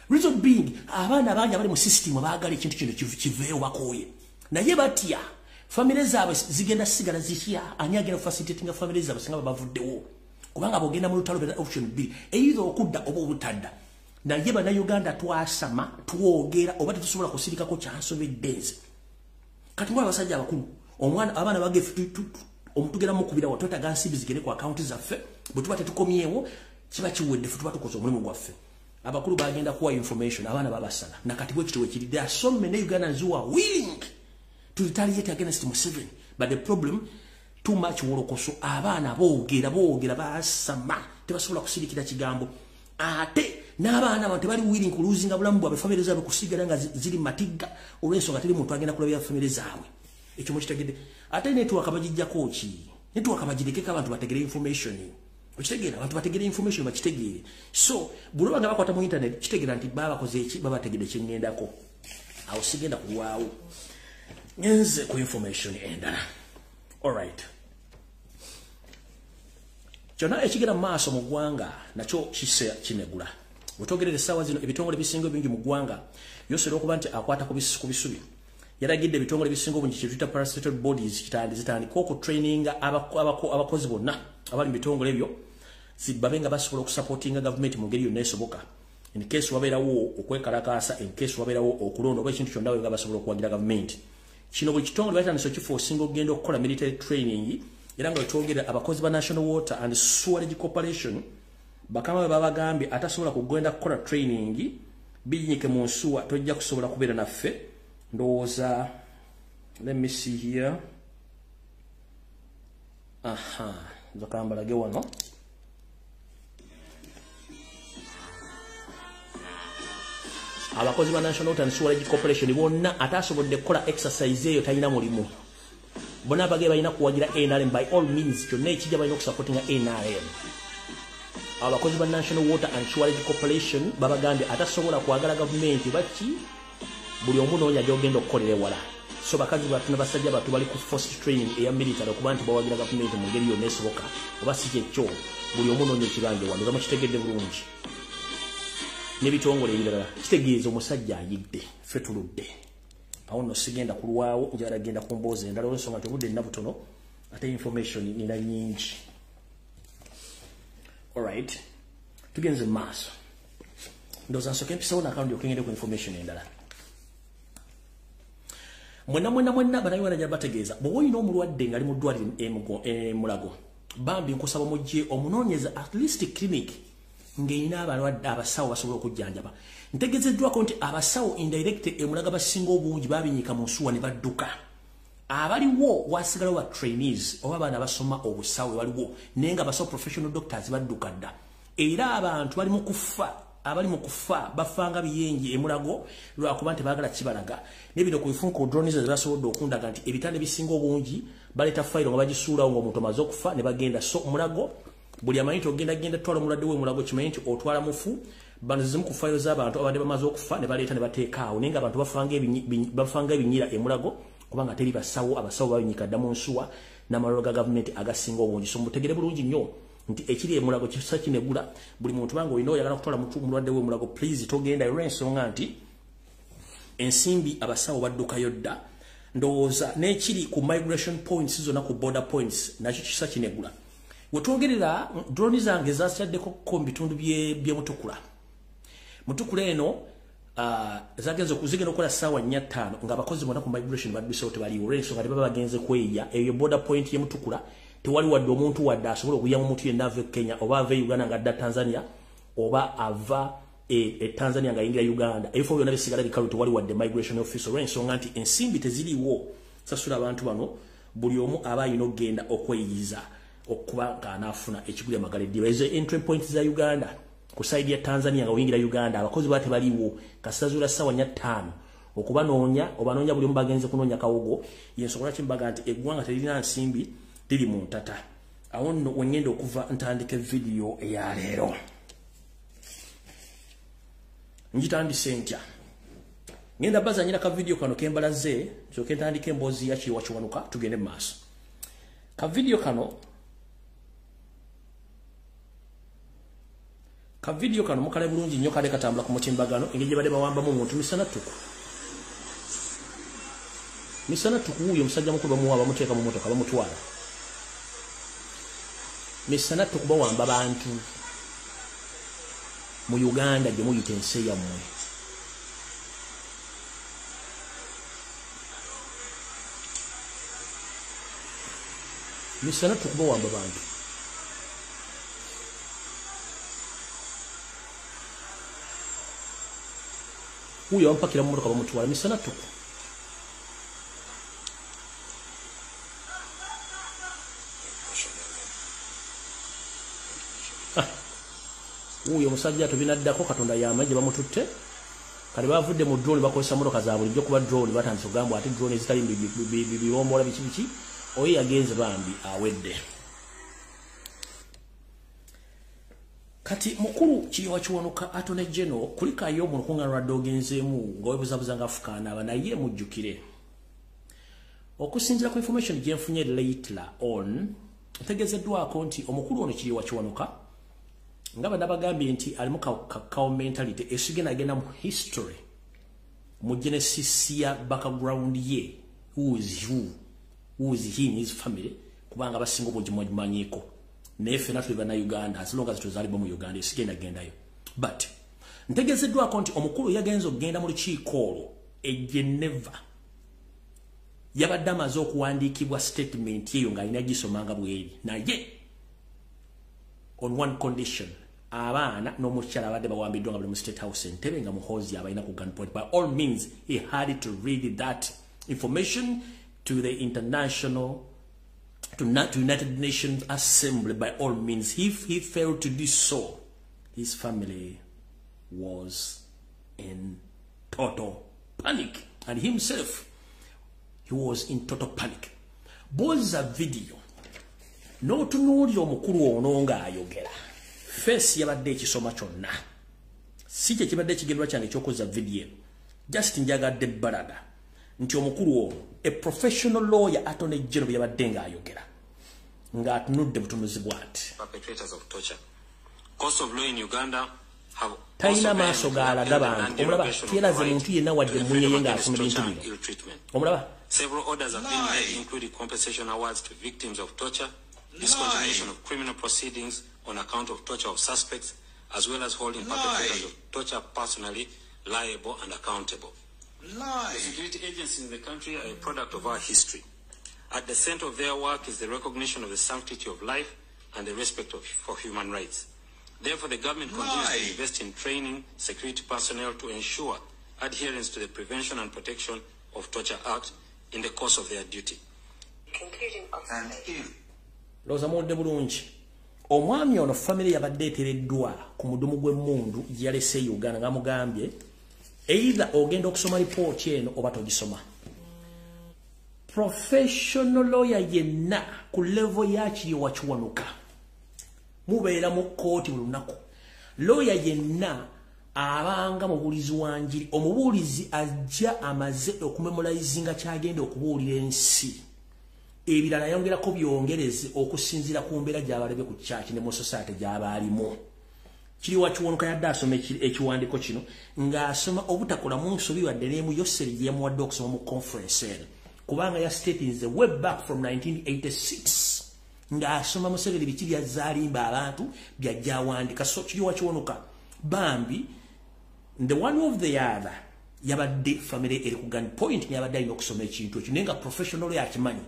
Reason being, abaana bangi abali mu system baagala ekintu kino kiveewo, bakooye, naye batya famire zaabwe zigenda sigala zitya. Ani agenda facilitatinga famire zaabwe singa bavuddewo? Kubanga bw'ogenda mu lutalo beera option bbiri, either okudda oba obutadda. Naye Bannayuganda twasama, twogera oba tetusobola kusirikako, kyansobedde nze. Kati ng'ola abasajja abakulu, omwana abaana bagefe omutugera mukubira wa twetaaga nsimbi zigende ku akawunti zaffe, bwe tuba tetukomyewo kiba kiwedde, ffe tuba tukoze omulimu gwaffe. Abakulu bagenda kuwa information, abaana babasala. Nakati bwe kityo wekiri. There are so many Ugandans who are willing to retaliate against Museveni, but the problem, too much wolokoso. Abaana boogera boogera, basama, tebasobola kusirikira kigambo. Ate n'abaana abantu tebali willing kuluzinga bulamu bwabwe, famire zaabwe kusigala nga ziri matigga, olw'ensonga teri muntu agenda kulabira famire zaabwe. Ekyo mukitegedde? Ate network bagijjako ki? Network bagirekeko abantu bategere information. Okitegeera? Abantu bategere information, bakitegeere. So buli nga bakwata mu internet, kitegeera nti baba bakoze eki, babategedde kyeŋŋendako. Awo sigenda kulwawo, ngenze ku information endala. Alright, kyonna ekigenda mu maaso mu ggwanga nakyo kise kinegula. Bwetwogerera essaawa zino, ebitongole ebisinga obingi mu ggwanga yosera okuba nti akwata ku bisubi, yalagidde ebitongole ebisinga obungi kyetuyita parastatal bodies zitandika okutraininga abakozi bonna abali mu bitongole ebyo, babe nga basobola okusupportinga gavumenti mu ngeri yonna esoboka, in case wabeerawo okwekalakaasa, in case wabeerawo okulonda oba ekintu kyonna, nga basobola okuwagira gavumenti. Kino buli kitongole batandise okiforcinga okugenda okukola military training. Era nga wetwogera, abakozi ba National Water and Sewerage Corporation, bakama be babagambye, atasobola kugenda kukola training binyike mu nsuwa, tojja kusobola kubeera naffe. Ndowooza, let me see here, aha, nzokambalage wano. Abakozi ba National Water and Sewerage Corporation bonna atasobodde kukola exercise eyo talina mulimu. Bonna abage balina kuwagira NRM by all means, kyonna ekijja balina okusupportinga NRM. Abakozi ba National Water and Sewerage Corporation babagambye, atasobola kwagala gavumenti baki, buli omu noonya gy'ogenda okukolera ewala. So bakazi batu ne basajja batu bali ku forced training eya military okuba nti bawagira gavumenti mu ngeri yonna esoboka, oba si kyekyo buli omu noonya ekibanja wano. Zamukitegedde bulungi? N'ebitongole ebirala. Kitegeeza omusajja ayidde, ffe tuludde. Awo nno sigenda kulwawo, njagala genda ku mboozi endala, olw'ensonga nti obudde nina butono ate information nina nnyingi. Alright, tugenze mu maaso. Ndowooza nsooke mpisawo nakano ndyoke ngende ku information endala. Mwenna mwenna mwenna Bannayuganda, njala bategeeza, bw'oba olina omulwadde ng'ali mu ddwaliro e Mulago, bambi nkusaba mujje omunoonyeza at least clinic ng'erina abalwadde, abasawo basobola okujjanjaba. Ntegezeddwako nti abasawo indirect e Mulago basinga obungi babinyika mu nsuwa ne badduka. Abaliwo wasigalawo ba trainees oba abaana abasoma obusawo baliwo, naye nga basawo professional doctors badduka dda. Era abantu bali mu kufa, abali mu kufa bafanga biyenje e Mulago lwakuba nti baagala kibalaga. Nebino ku bifunko drones zebasobodde okundaga nti ebitanda ebisinga obungi baleeta fayiro nga bagisuulawo ng'omuntu amaze okufa ne bagenda. So Mulago, buli amanyi nti ogenda genda twala omulwadde we Mulago, kimanyi nti otwala mufu. Bano zimu ku fayiro z'abantu abadde bamaze okufa ne baleeta ne bateeka awo, naye nga abantu bafanga ebinyira e Mulago kubanga teri basawo. Abasawo babinyika dda mu nsuwa n'amalwaliro ga gavumenti agasinga obungi. So mutegere bulungi nnyo nti ekiri e Mulago kisa kinegula. Buli muntu banga olina oyagala kutwala mulwadde we Mulago, please togenda, olw'ensonga nti ensimbi abasawo baddukayo dda. Ndowooza n'ekiri ku migration points zonna, ku border points, nakyo kisa kinegula. Wetwogerera, drone zange zasyaddeko ko mu bitundu by'e Mutukula. Mutukula eno Zagenze kuzigenda okukola ssaawa 4:05 ng'abakozi bonna ku migration baddusewo tebaliiwo olw'ensonga tebaba bagenze kweyiya. Eyo border point y'emutukula tewali wadde omuntu wadde asobola okuyamu omuntu yenna ava e Kenya oba ava e Uganda ng'adda Tanzania oba ava e Tanzania ng'ayingira Uganda. Ebifo byonna bisigala bikalu, tewali wadde migration officer olw'ensonga nti ensimbi teziriiwo sasula abantu bano. Buli omu aba alina okugenda okweyiyiza okuba ng'anaafuna ekiguli amagala eddiba. Ezo entry point za Uganda ku side ya Tanzania nga oyingira Uganda abakozi ba tebaliiwo kasita zuula ssaawa 4:05 okubanoonya obanoonya buli omu bagenze kunoonya kawogo. Yensonga lwaki mbaga nti eggwanga teririna nsimbi, liri mu ntata. Awo nno wengenda okuva ntandika vidiyo eyaleero. Ngitandise ntya? Ngenda bazanyira ka vidiyo kano kembalaze nsooke ntandika emboozi ya Kiryowa Kiwanuka tugende mu maaso. Ka vidiyo kano, mukale bulungi nnyo kale katambula ku mutimbagano engeri gye badde bawambamu omuntu misana ttuku. Misana ttuku wuuyo omusajja mukulu bamuwa bamuteeka mu motoka bamutwala. Misana ttuku bawamba bantu mu Uganda gye muyita ensi yammwe. Misana ttuku bawamba bantu. Wuuyo bampakira mu motoka bamutwala misana ttuku. Wuuyo omusajja tubinaddako Katonda y'amanyi gye bamututte. Kale bavudde mu drone bakozesa motoka za bulijjo kuba drone batandise okugamba ate drone ezitali bibombola biki biki. Oyo yagenze bambi awedde. Kati mukulu Kiryowa Kiwanuka Attorney General kulikayo mu lukuŋŋaana lwadde ogenzeemu nga weebuzabuza nga afukaana naye mujjukire. Okusinziira ku information gye nfunye later on, ntegeezeddwako nti omukulu ono Kiryowa Kiwanuka nga bannabagambye nti alimu cow mentality esigenda agenda mu history mu genesis ya background ye, who is who, who is he in his family, kubanga abasinga obungi mwagimanyiiko naye ffenna tuli bannayuganda as long as tuzaalibwa mu Uganda esigenda gendayo. But ntegeezeddwako nti omukulu yagenze okugenda mu lukiiko olwo e Geneva yabadde amaze okuwandiikibwa statement eyo ng'alina gisoma nga bweri, naye on one condition: abaana n'omukyala abadde bawambiddwa nga bali mu State House Entebbe nga Muhoozi abalina ku gunpoint. By all means he had to read that information to the international to United Nations Assembly. By all means, if he failed to do so, his family was in total panic, and himself, he was in total panic. Boza video n'otunuulira omukulu ono ng'ayogera, face yabadde ekisoma kyonna. Si kye kibadde ekigendwa kyange ekyokozza vidiyo eno, just njagadde balaga nti omukulu ono, a professional lawyer, Attorney General, yabadde ng'ayogera ng'atunudde butunuzi bw'ati. Perpetrators of torture. Courts of law in Uganda have talina maaso g'alaga bantu. Omulaba teyeraze muntu yenna wadde emmunye ye ng'asoma ebintu bino. Omulaba. Several orders have been made, including compensation awards to victims of torture, discontinuation of criminal proceedings on account of torture of suspects, as well as holding perpetrators of torture personally liable and accountable. The security agencies in the country are a product of our history. At the center of their work is the recognition of the sanctity of life and the respect for human rights. Therefore, the government continues to invest in training security personnel to ensure adherence to the Prevention and Protection of Torture Act in the course of their duty. Lowooza muwulidde bulungi. Omwami ono famire yabadde etereddwa ku mudumu gw'emmundu gye yalese e Uganda ng'amugambye either ogenda okusoma lipooti eno oba togisoma. Professional lawyer yenna ku level ya Kiryowa Kiwanuka, mubeera mu kkooti buli lunaku, lawyer yenna abanga mubuulizi wa njiri, omubuulizi ajja amaze okumemorizinga kyagenda okubuulira ensi, ebirala ayongerako byongereze okusinziira ku mbeera gy'abalabye ku kyaki ne mu society gy'aba alimu. Kiryowa Kiwanuka yadde asoma ekiwandiiko kino ng'asoma obutakolamu nsobi wadde n'emu yoseri gye yamuwadde okusoma mu conference eno, kubanga ya stating way back from 1986 ng'asoma Museveni biki byazaalimba abantu byajja awandika. So Kiryowa Kiwanuka bambi The one of the other yabadde family eri ku gun point, yabadde alina okusoma ekintu ekyo, naye nga professional yakimanyi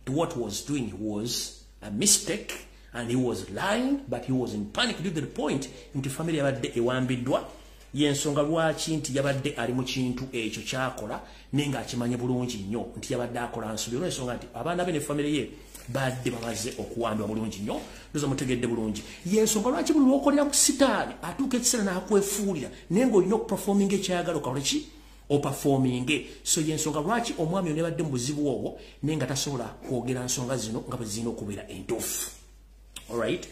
what was doing was a mistake and he was lying, but he was in panic due to the point nti family yabadde ewambiddwa. Yensonga lwaki nti yabadde ali mu kintu ekyo kyakola, naye ng'akimanye bulungi nnyo nti yabadde akola nsobi, olw'ensonga nti abaana be ne family ye badde bamaze okuwambibwa bulungi nnyo. Ndoza mutegedde bulungi. Yensonga lwaki buli lw'okolera ku sitaani atuuka ekiseera n'akwefuulira, naye ng'olina okuperforminga ekyayagala okakole ki, operforminge. So yensonga lwaki omwami ono yabadde mu buzibu obwo, naye nga tasobola kwogera nsonga zino nga bwe zirina okubeera entuufu. Alright,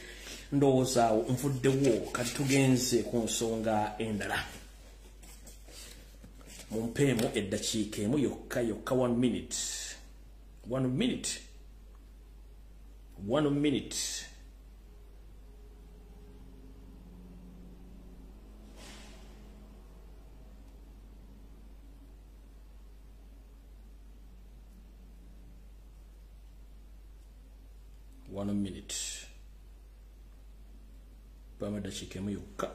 ndowooza awo nvuddewo. Kati tugenze ku nsonga endala. Mumpeemu eddakiika emu yokka yokka, 1 minute, 1 minute, 1 minute. One minute. Mpamu eddakiika emu yokka.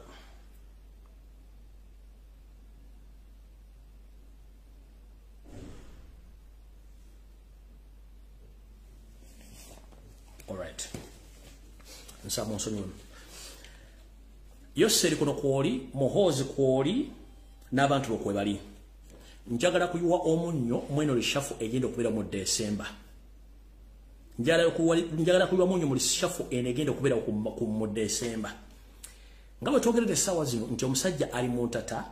Alright. Nsaba munsonyiwe. Yoseri kuno kwoli, Muhoozi kwoli, n'abantu bo kwe bali. Njagala kuyiwa omunnyo mweno reshuffle egenda okubeera mu December. Njagala kuyiwa omunnyo mu reshuffle eno egenda okubeera mu December. Nga bwe twogeredde essaawa zino nti omusajja ali mu ntata,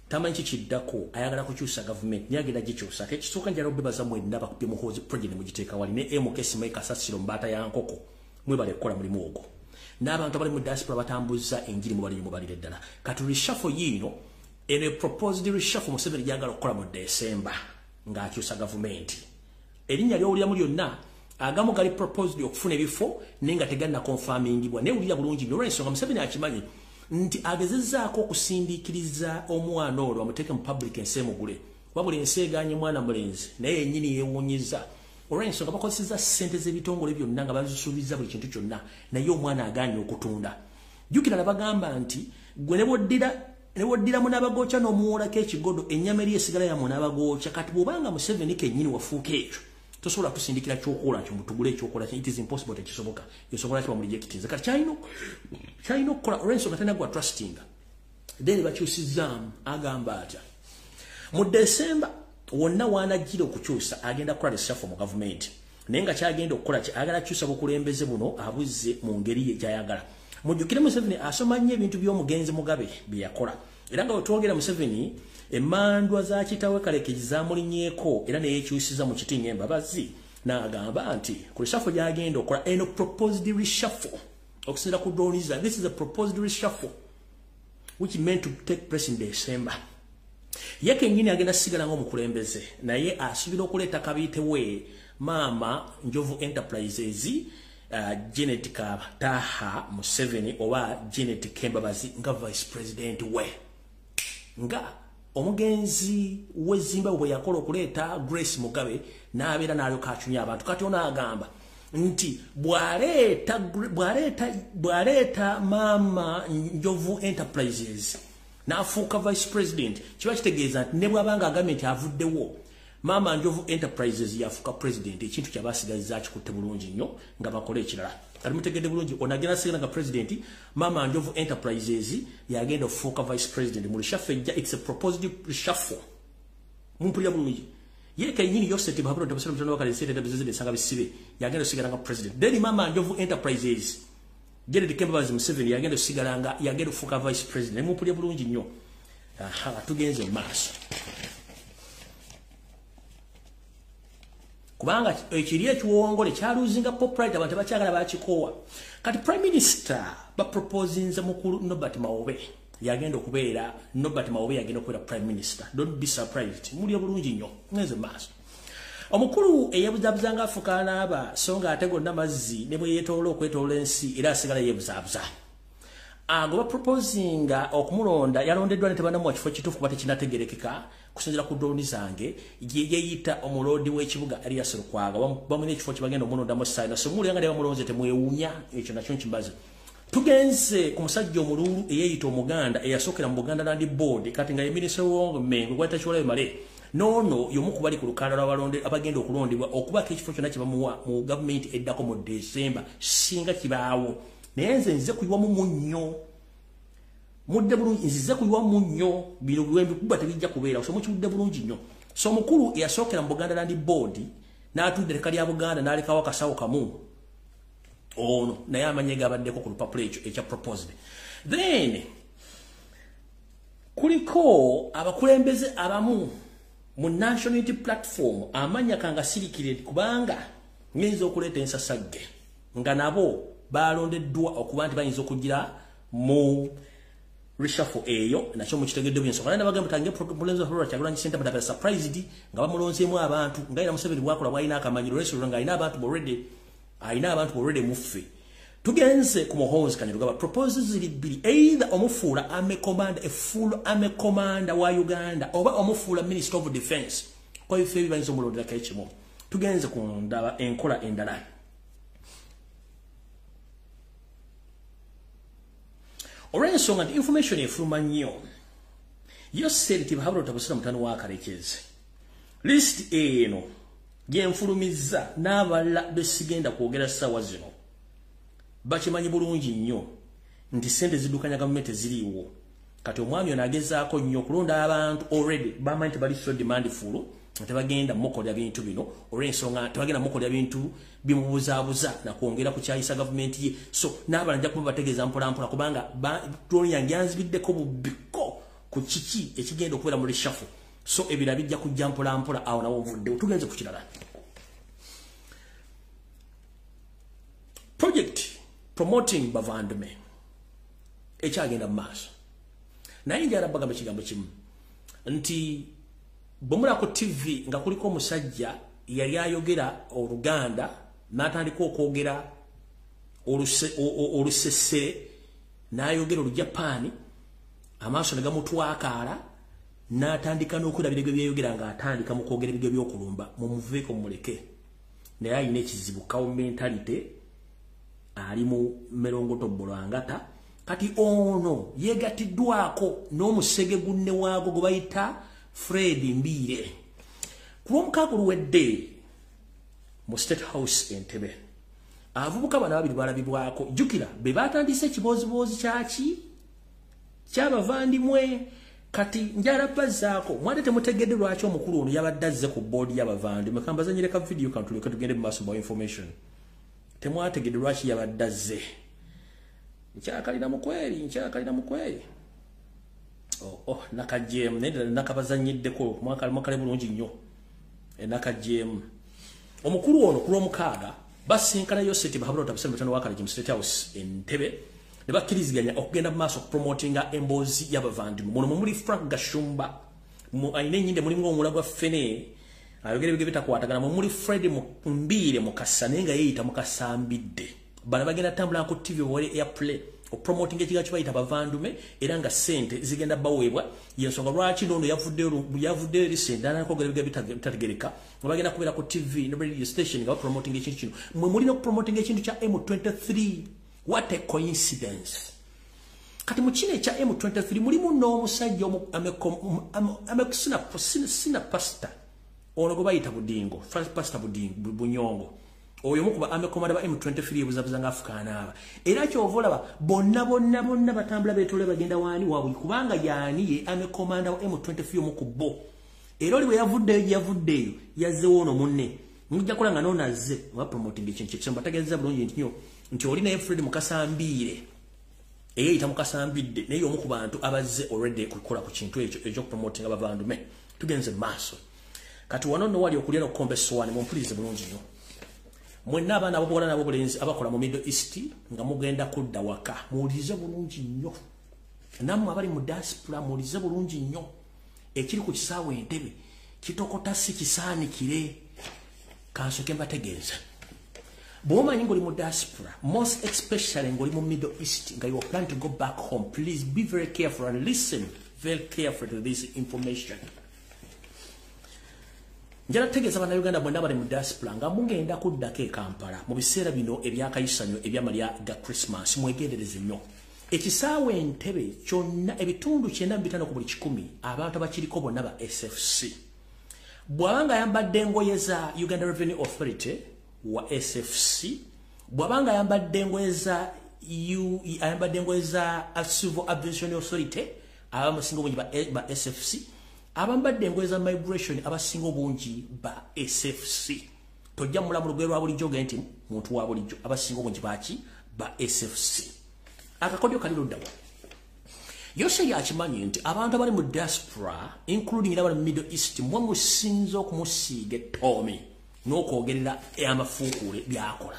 tamanyi kikiddako, ayagala kukyusa gavumenti, naye agenda gikyusa. Ekisooka njagala okubebaza mwenna bakubye Muhoozi project mugiteeka wali ne MK Simayi Kasasiro Mbaata ya Nkoko, mwebale kukola mulimu ogwo. N'abantu abali mu diaspora batambuza enjiri mubali mubalire ddala. Kati reshuffle yiino, eno proposed reshuffle Museveni gy'ayagala okukola mu December ng'akyusa gavumenti. Erinnya ly'owuliramu lyonna agamu gali proposed okufuna ebifo naye nga teganna confirmingibwa. Naye wulira bulungi nnyo olw'ensonga Museveni akimanyi nti agezezzaako okusindiikiriza omwana olwo amuteeke mu public ensi emugule. Wabula ensi egaanye mwana mulenzi, naye yennyini yeewuunyizza olw'ensonga bakozesezza ssente z'ebitongole byonna nga bazisuubizza buli kintu kyonna, naye omwana agaanye okutunda. Jjukira nabagamba nti gwe ne bw'oddiramu n'abagookya n'omuwoolako ekigodo, ennyama eri esigala yammwe n'abagookya. Kati bw'obanga Museveni kennyini wafuuka ekyo, tosobola kusindikira kyokola kyo mutugule ekyokola kyo, it is impossible, tekisoboka. Yosobola kiba mulejectinze. Kati kyalina okukola olw'ensonga talina gwa trustinga. Then bakyusizzaamu, agamba atya mu December wonna w'anajjira okukyusa agenda kukola reshuffle mu gavumenti, naye nga kyagenda okukola ki, ayagala kukyusa bukulembeze buno abuzze mu ngeri ye gy'ayagala. Mujjukire Museveni asoma nnyo ebintu by'omugenzi Mugabe bye yakola, era nga bwe twogera Museveni emmandwa za kitaawe Kalekezi zaamulinnyeeko era ne yeekyusiza mu kiti ng'embabazi, n'agamba nti ku reshuffle gy'agenda okukola eno proposed reshuffle, okusinziira ku Doniza, this is a proposed reshuffle which meant to take place in December. Ye kennyini agenda sigala ng'omukulembeze, naye asuubira okuleeta kabiite we Maama Njovu Enterprises, Janet Kataha Museveni oba Janet Kembabazi nga vice president we, nga omugenzi w'e Zimbabwe bwe yakola okuleeta Grace Mugabe n'abeera n'alyoka acunya abantu. Kati ono agamba nti bw'aleeta Maama Njovu Enterprises n'afuuka vice president, kiba kitegeeza nti ne bw'abanga agambye nti avuddewo, Maama Njovu Enterprises yafuuka president. Ekintu kyabasigazza akikutte bulungi nnyo nga bakola ekirala. Kati mutegedde bulungi, ono agenda sigala nga president, Maama Njovu Enterprises yagenda okufuuka vice president mu reshuffle ejja. It's a proposed reshuffle. Mumpulira bulungi. Ye kennyini Yoseti Bahabula Tabasira Mutano Wakale Sente Tabizeze Sanga Bisibe yagenda osigala nga president. Then Maama Njovu Enterprises Janet Kembabazi Museveni yagenda osigala nga yagenda okufuuka vice president. Mumpulira bulungi nnyo. Aha, tugenze mu maaso. Kubanga ekiri ekiwongole kyaluzinga popularity, abantu tebakyagala, bakikoowa. Kati prime minister baproposinze mukulu Norbert Mawobe yagenda okubeera, Norbert Mawobe yagenda okubeera prime minister. Don't be surprised. Mulya bulungi nnyo. Ngenze maaso. Omukulu eyeebuzaabuza nga afuka anaaba, so nga ate gonna mazzi, ne bwe yeetoola okwetoola ensi era asigala yeebuzaabuza. Ago baproposinga okumulonda, yalondeddwa ne tebanamuwa kifo kituufu kuba tekinategerekeka kusinziira ku ddooni zange. Ye yeyita omuloodi w'ekibuga Erias Lukwago, bamulina ekifo kye bagenda omulondamu saina. So muwulira nga ne bamulonze temwewuunya, ekyo nakyo nkimaze. Tugenze ku musajja omululu eyeeyita Omuganda eyasookera mu Buganda Land Board, kati nga ye minisita w'Mengo gwayita Kiwalabye Male. Noono y'omu ku bali ku lukalala lw'abalonde abagenda okulondebwa okubaako ekifo kyonna kye bamuwa mu gavumenti eddako mu December singa kibaawo. Naye nze nzize kuyiwamu munnyo, mudde bulungi, nzize kuyiwamu nnyo, bino bwembikuba tebijja kubeera, so mukiwudde bulungi nnyo. So omukulu eyasookera mu Buganda Land Board n'atudde ettaka lya Buganda n'alekawo akasawo kamu, ono naye amanye gabaddeko ku lupapula ekyo ekya proposed. Then kuliko abakulembeze abamu mu National Unity Platform, amanya kanga sirikire kubanga ng'enza okuleeta ensasagge, nga nabo balondeddwa okuba nti bayinza okugira mu reshuffle eyo, nakyo mukitegedde bw'ensonga. Naye nabagamba tange President Robert Kyagulanyi Ssentamu ddala surprised nga bamulonzeemu abantu, nga era Museveni bwakola bw'alina akamanyiro olw'ensonga ng'alina abantu already, alina abantu already muffe. Tugenze ku Muhoozi Kainerugaba, proposals ziri bbiri, either omufuula army commander, a full army commander wa Uganda, oba omufuula minister of defense. Kwa bifo ebi bayinza omulonderako ekimu. Tugenze ku ndaba enkola endala. Olw'ensonga nti information efuluma nnyo, Yoseri Tibuhaburwa Tabusira mutano wa Karekezi, list eno gyenfulumizza n'abalala besigenda kwogera ssaawa zino bakimanyi bulungi nnyo nti ssente ziddukanya gavumenti ziriiwo. Kati omwami ono agezaako nnyo okulonda abantu already bamanyi tebali so demandful, tebagenda mukolera bintu bino olw'ensonga tebagenda mukolera bintu bimubuzaabuza nakwongera kukyayisa gavumenti ye. So n'abalala nja kuba bategeeza mpolampola, kubanga drone yange yanzibiddeko bubiko ku kiki ekigenda okubeera mu reshuffle. So ebirala bijja kujja mpolampola, awo nawo nvuddewo. Tugenze ku kirala, project promoting Bavandume ekyagenda mu maaso. Naye njagala bagamba ekigambo kimu nti bwe ku TV nga kuliko omusajja yali ayogera Oluganda n'atandika okwogera olusesere n'ayogera Olujapaani, amaaso ne gamutwakaala n'atandika n'okwera birego byeyogera ng'atandika mu kwogera ebirego by'okulumba, mumuveeko mumuleke. Naye alina ekizibu kawo mentality, ali mu merongoto bolangata. Kati ono yeegatiddwako n'omusege gunne waago gwe bayita Fred Mbiire. Ku lwomukaaga oluwedde mu State House Entebbe, abavubuka bano babiri balabibwako. Jjukira be batandise ekibooziboozi kyaki ky'abavandimwe. Kati njala bazzaako mwate temutegedde lwaki omukulu ono yabadde azze ku boodi y'abavandimwe. Kambazanyire ka vidiyo kantuleke tugende mu maaso bawa information. Temwategedde lwaki yabadde azze. Nkyakalina mukweri, nkyakalina mukweri. Oh, nakajjeemu naye ddala nakabazannyiddeko mwakale bulungi nnyo. Nakajjeemu omukulu ono ku lwomukaaga basinkana Yoseri Tibuhaburwa Tabusira mutano wa Karekezi mu State House Entebbe, ne bakkiriziganya okugenda mu maaso okupromotinga emboozi y'abavandimwe. Muno mwe muli Frank Gashumba, alina ennyinde mulimu omula gwa ffene ayogera ebigere bitakwatagana, mwe muli Fred Mbiire Mukasa naye nga yeeyita Mukasambidde. Bano bagenda tambula ku TV bawere airplay opromoting ekigambo kye bayita Bavandume, era nga ssente zigenda baweebwa. Yensonga lwaki noono yavuddeyo eri ssente n'akwogera ebigere bitategereka, nga bagenda kubeera ku TV ne radio station nga bapromoting ekintu kino. Mwe mulina okupromoting ekintu kya M23. What a coincidence. Kati mu kino ekya M23 mulimu n'omusajja sina pastor ono gwe bayita Budingo, Francis Pastor Budingo Bunyongo. Oyo omu ku ba army commander ba M23 ebuzabuza nga Afukaana aba. Era ky'ova olaba bonna bonna bonna batambula beetoola bagenda waani waabwe, kubanga yaani ye army commander wa M23 omu ku bo. Era oli bwe yavuddeyo gye yavuddeeyo yazzewo ono munne. Mujja kulaba nga n'ono azze nga bapromoting ekintu kye. Mbategeeza bulungi nti nnyo nti oli naye Fred Mukasambiire eyeeyita Mukasambidde, naye omu ku bantu abazze already kukola ku kintu ekyo ekyokupromotinga Bavandume. Tugenze mu maaso. Kati wano nno wali okulya n'okukomba essowaani, mumpulirize bulungi nnyo. Mwenna abaana ab'obuwala n'ab'obulenzi abakola mu Middle East nga mugenda kudda waka, muwulirize bulungi nnyo. Nammwe abali mu diaspora muwulirize bulungi nnyo. Ekiri ku kisaawe Entebbe kitokota si kisaanikire. Kansooke mbategeeza. Bw'omanyi ng'oli mu diaspora, most especially ng'oli mu Middle East, nga you plan to go back home, please be very careful and listen very carefully to this information. Njala tegeeza bannayuganda bonna bali mu diaspora nga mugenda kuddako e Kampala mu biseera bino ebyakayisanyo ebyamalya ga Christmas, mwegendereze nnyo. Ekisaawe Entebbe kyonna ebitundu 95 ku buli 100 abantu abakiriko bonna ba SFC. Bw'abanga ayambadde engoye za Uganda Revenue Authority wa SFC, bw'abanga ayambadde engoye za ayambadde engoye za Civil Aviation Authority, abamusinga obungi ba SFC, abambadde engoye za migration abasinga obungi ba SFC. Tojja mulamu lugoye lwa bulijjo ge nti muntu wa bulijjo, abasinga obungi baki ba SFC. Akakodyo kali ludda wa? Yose yakimanyi nti abantu abali mu diaspora including abali mu Middle East mwe musinze okumusiiga etoomi n'okwogerera amafuukuule by'akola.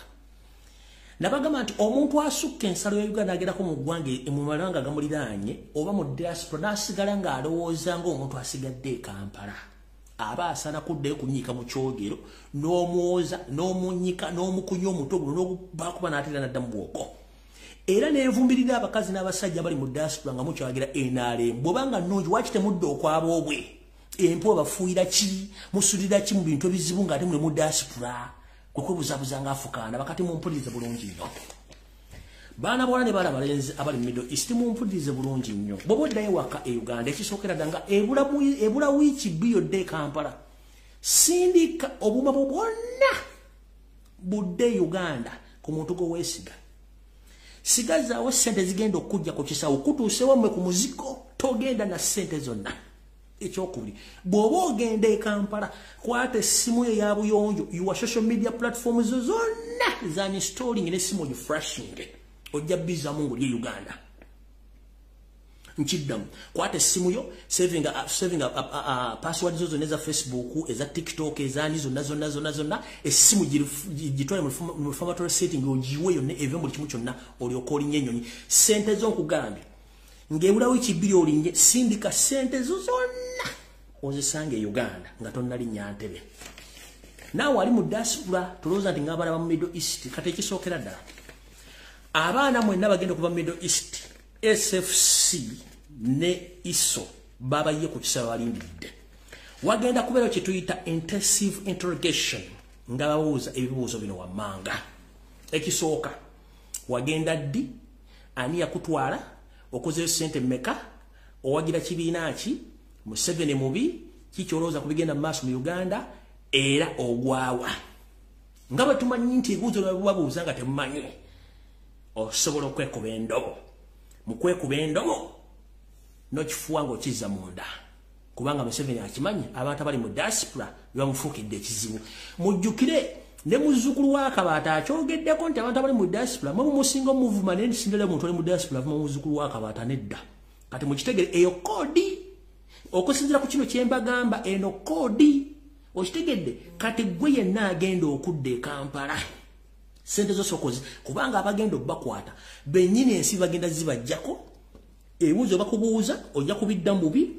Nabagamba nti omuntu asukka ensalo ya Uganda agerako mu ggwanga mu mawanga gamuliraanye oba mu diaspora n'asigala ng'alowooza ng'omuntu asigadde e Kampala, aba asaana kuddayo kunyiika mu kyogero n'omwoza n'omunyika n'omukunya omutwe guno n'ogubakuba n'ateera n'adda mu bwoko. Era n'envumbirira abakazi n'abasajja abali mu diaspora nga mukyawagira NRM, bw'obanga nnungi lwaki temudda okwaboobwe? Empewo bafuuyira ki? Musulira ki mu bintu ebizibu ng'ate muli mu diaspora? Kwe kwebuzabuza ng'afukaana. Bakati mumpulirize bulungi nnyo. Baana bawala ne baana balenzi abali mu Middle East mumpulirize bulungi nnyo. Bw'oba oddayo waka e Uganda ekisookera ddala nga ebula wiiki bbiri odde e Kampala, sindika obuuma bwo bwonna budde e Uganda ku muntu gwe weesiga. Sigazaawo ssente zigenda okujja ku kisawo kutuuse wammwe ku muzigo, togenda na ssente zonna. Ekyokubiri, bw'oba ogenda e Kampala kwata essimu yo eya buyonjo, your social media platforms zo zonna za installing n'essimu ogifrashing, ojja bizaamu ng'oli e Uganda. Nkiddamu, kwata essimu yo, saving password zo zonna eza Facebook, eza TikTok, ezaani zonna zonna zonna zonna, essimu gitwale mu reformatory setting ogiwe yonna eve mu kimu kyonna olyoke olinye ennyonyi. Ssente zo nkugambye ng'ebula wiiki bbiri olinye, sindika ssente zo zonna ozisange e Uganda nga tonnalinnya ntebe. Naawe ali mu diaspora tolowooza nti ng'abaana ba mu Middle East. Kati ekisookera ddala, abaana mwenna bagenda okuva mu Middle East, SFC ne ISO babaye ku kisaawe balindiridde. Wagenda kubeerawo kye tuyita intensive interrogation nga babuuza ebibuuzo bino wammanga. Ekisooka, wagenda ddi? Ani yakutwala? Okozeyo ssente mmeka? Owagira kibiina ki? Museveni mubi? Ki ky'olowooza ku bigenda mu maaso mu Uganda? Era ogwawa? Nga bwe tumanyi nti ebibuuzo babuuza nga temumanyi, osobola okwekuba endobo. Mu kwekuba endobo n'okifuwa ng'okizza munda, kubanga Museveni akimanyi abantu abali mu diaspora bebamufuukidde ekizibu. Mujjukire ne muzzukulu wa Kabaata akyogeddeko nti abantu abali mu diaspora mwe mumusinga omuvuma, naye sindala omuntu ali mu diaspora avuma muzzukulu wa Kabaata nedda. Kati mukitegere eyo koodi, okusinziira ku kino kye mbagamba, eno koodi okitegedde. Kati gwe yenna agenda okudda e Kampala, ssente zo sokozi, kubanga abagenda obbakwata bennyini ensi bagenda zibajjako, ebibuuzo bakubuuza ojja kubiddamu bubi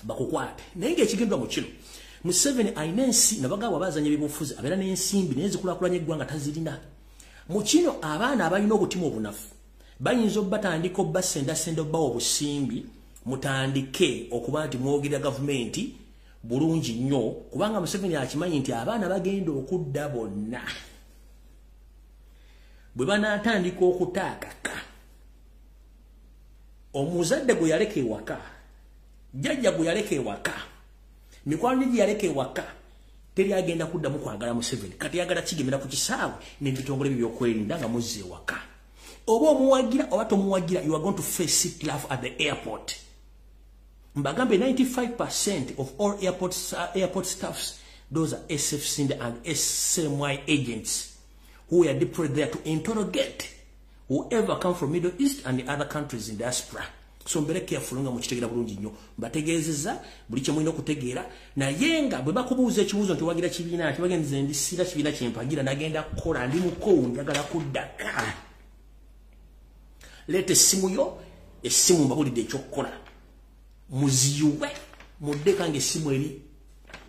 bakukwate. Naye ng'ekigendwa mu kino, Museveni alina ensi, nabagamba abaazanya ebyobufuzi abeera n'ensimbi naye zikulaakulanya eggwanga tazirina. Mu kino abaana abalina obutima obunafu bayinza obbatandika obbasendasenda obbawa obusimbi, mutandike okuba nti mwogerera gavumenti bulungi nnyo, kubanga Museveni akimanyi nti abaana bagenda okudda bonna bwe banaatandika okutaakaka. Omuzadde gwe yaleka ewaka, jjajja gwe yaleka ewaka, mikwano gye yaleka ewaka, teri agenda kuddamu kwagala Museveni. Kati yagala kigemera ku kisaawe n'ebitongole bye byokwerinda nga muzza ewaka. Oba omuwagira oba tomuwagira, you are going to face it live at the airport. Mbagambe 95% of all airport staffs, those are SFC and SMY agents who are deployed there to interrogate whoever come from Middle East and the other countries in diaspora. So mbere careful nga mukitegera bulungi nnyo. Mbategeezezza buli kye mulina okutegeera, naye nga bwe bakubuuza ekibuuzo nti owagira kibiina ki, bagenze ndi sira kibiina kye mpagira, nagenda kukola, ndi mukoowu, njagala kuddaka. Leeta essimu yo, essimu mbabulidde ekyokukola. Muziyiwe, muddeka ng'essimu eri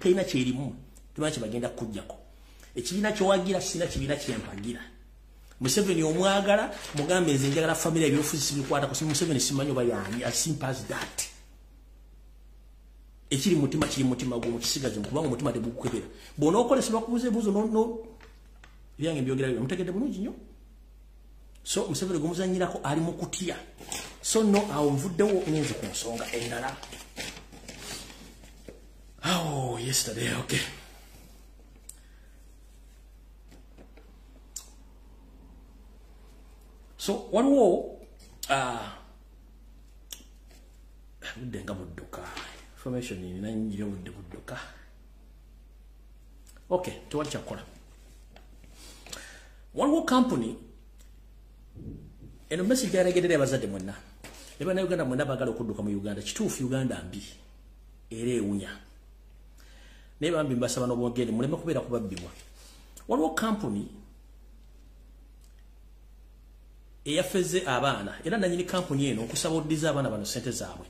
terina kyerimu, temanyi kye bagenda kukuggyako. Ekibiina ky'owagira sirina kibiina kye mpagira. Museveni omwagala, mugambe nze njagala family ebyobufuzi sibikwatako, Museveni simanyi oba y'ani, as simple as that. Ekiri mutima kiri mutima gwo mukisigaze kubanga omutima tegukukebera. Bw'onookolesebwa kubuuza ebibuuzo no ebyange mbyogera byo mutegedde bulungi nnyo. So Museveni gumuzannyirako ali mu kutya. So no awo nvuddewo ngenze ku nsonga endala. Oh, yesterday, okay. So waliwo budde nga budduka. Information nina nyingi budde budduka. Okay, tewali kyakukola. Waliwo company eno message yaregedde abazadde mwenna. Ne bannayuganda mwenna baagala okudduka mu Uganda. Kituufu Uganda mbi era ewunya. Naye bambi mbasaba n'obwogere muleme kubeera kubabbibwa. Waliwo company eyafeze abaana era nannyini kampuni eno okusaba oddiza abaana bano ssente zaabwe.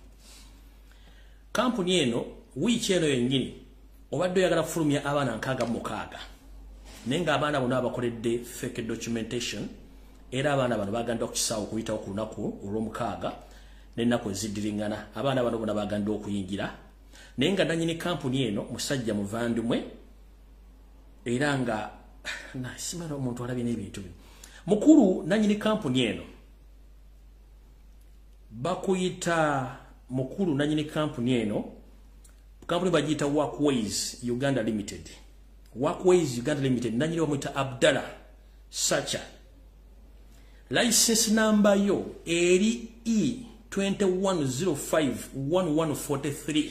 Kampuni eno wiiki eno yennyini obadde oyagala kufulumya abaana 66 naye ng'abaana bonna abakoledde fake documentation era abaana bano baganda okukisaawo okuyitawo ku lunaku olw'omukaaga n'ennaku eziddiringana. Abaana bano bonna baganda okuyingira naye nga nannyini kampuni eno musajja muvandimwe era nga simala omuntu alabye n'ebintu bino. Mukulu nannyini kampuni eno bakuyita mukulu nannyini kampuni eno, kampuni bagiyita Workways Uganda Limited. Workways Uganda Limited nannyini bamuyita Abdallah Sacha. License number yo eri E21051143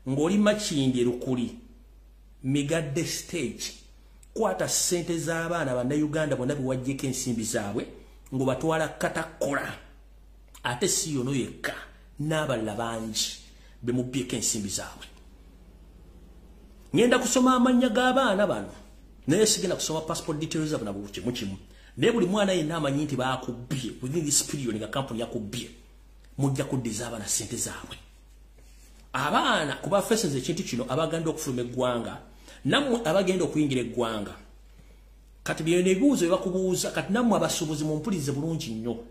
ng'oli Makindye Lukuli Migadde stage. Kwata ssente z'abaana bannayuganda bonna bewaggyeko ensimbi zaabwe ng'obatwala katakola, ate si yono yekka n'abalala bangi bemubbyeko ensimbi zaabwe. Ngenda kusoma amannya g'abaana bano naye sigenda kusoma passport details zaabwe na buli kimu kimu. Naye buli mwana yenna amanyi nti baakubbye within this period nga kampuni yakubbye, mujja kuddiza abaana ssente zaabwe. Abaana kuba faces ekintu kino abaganda okufuluma eggwanga nammwe abagenda okuyingira eggwanga. Kati byonna ebibuuzo bye bakubuuza, kati nammwe abasuubuzi mumpulirize bulungi nnyo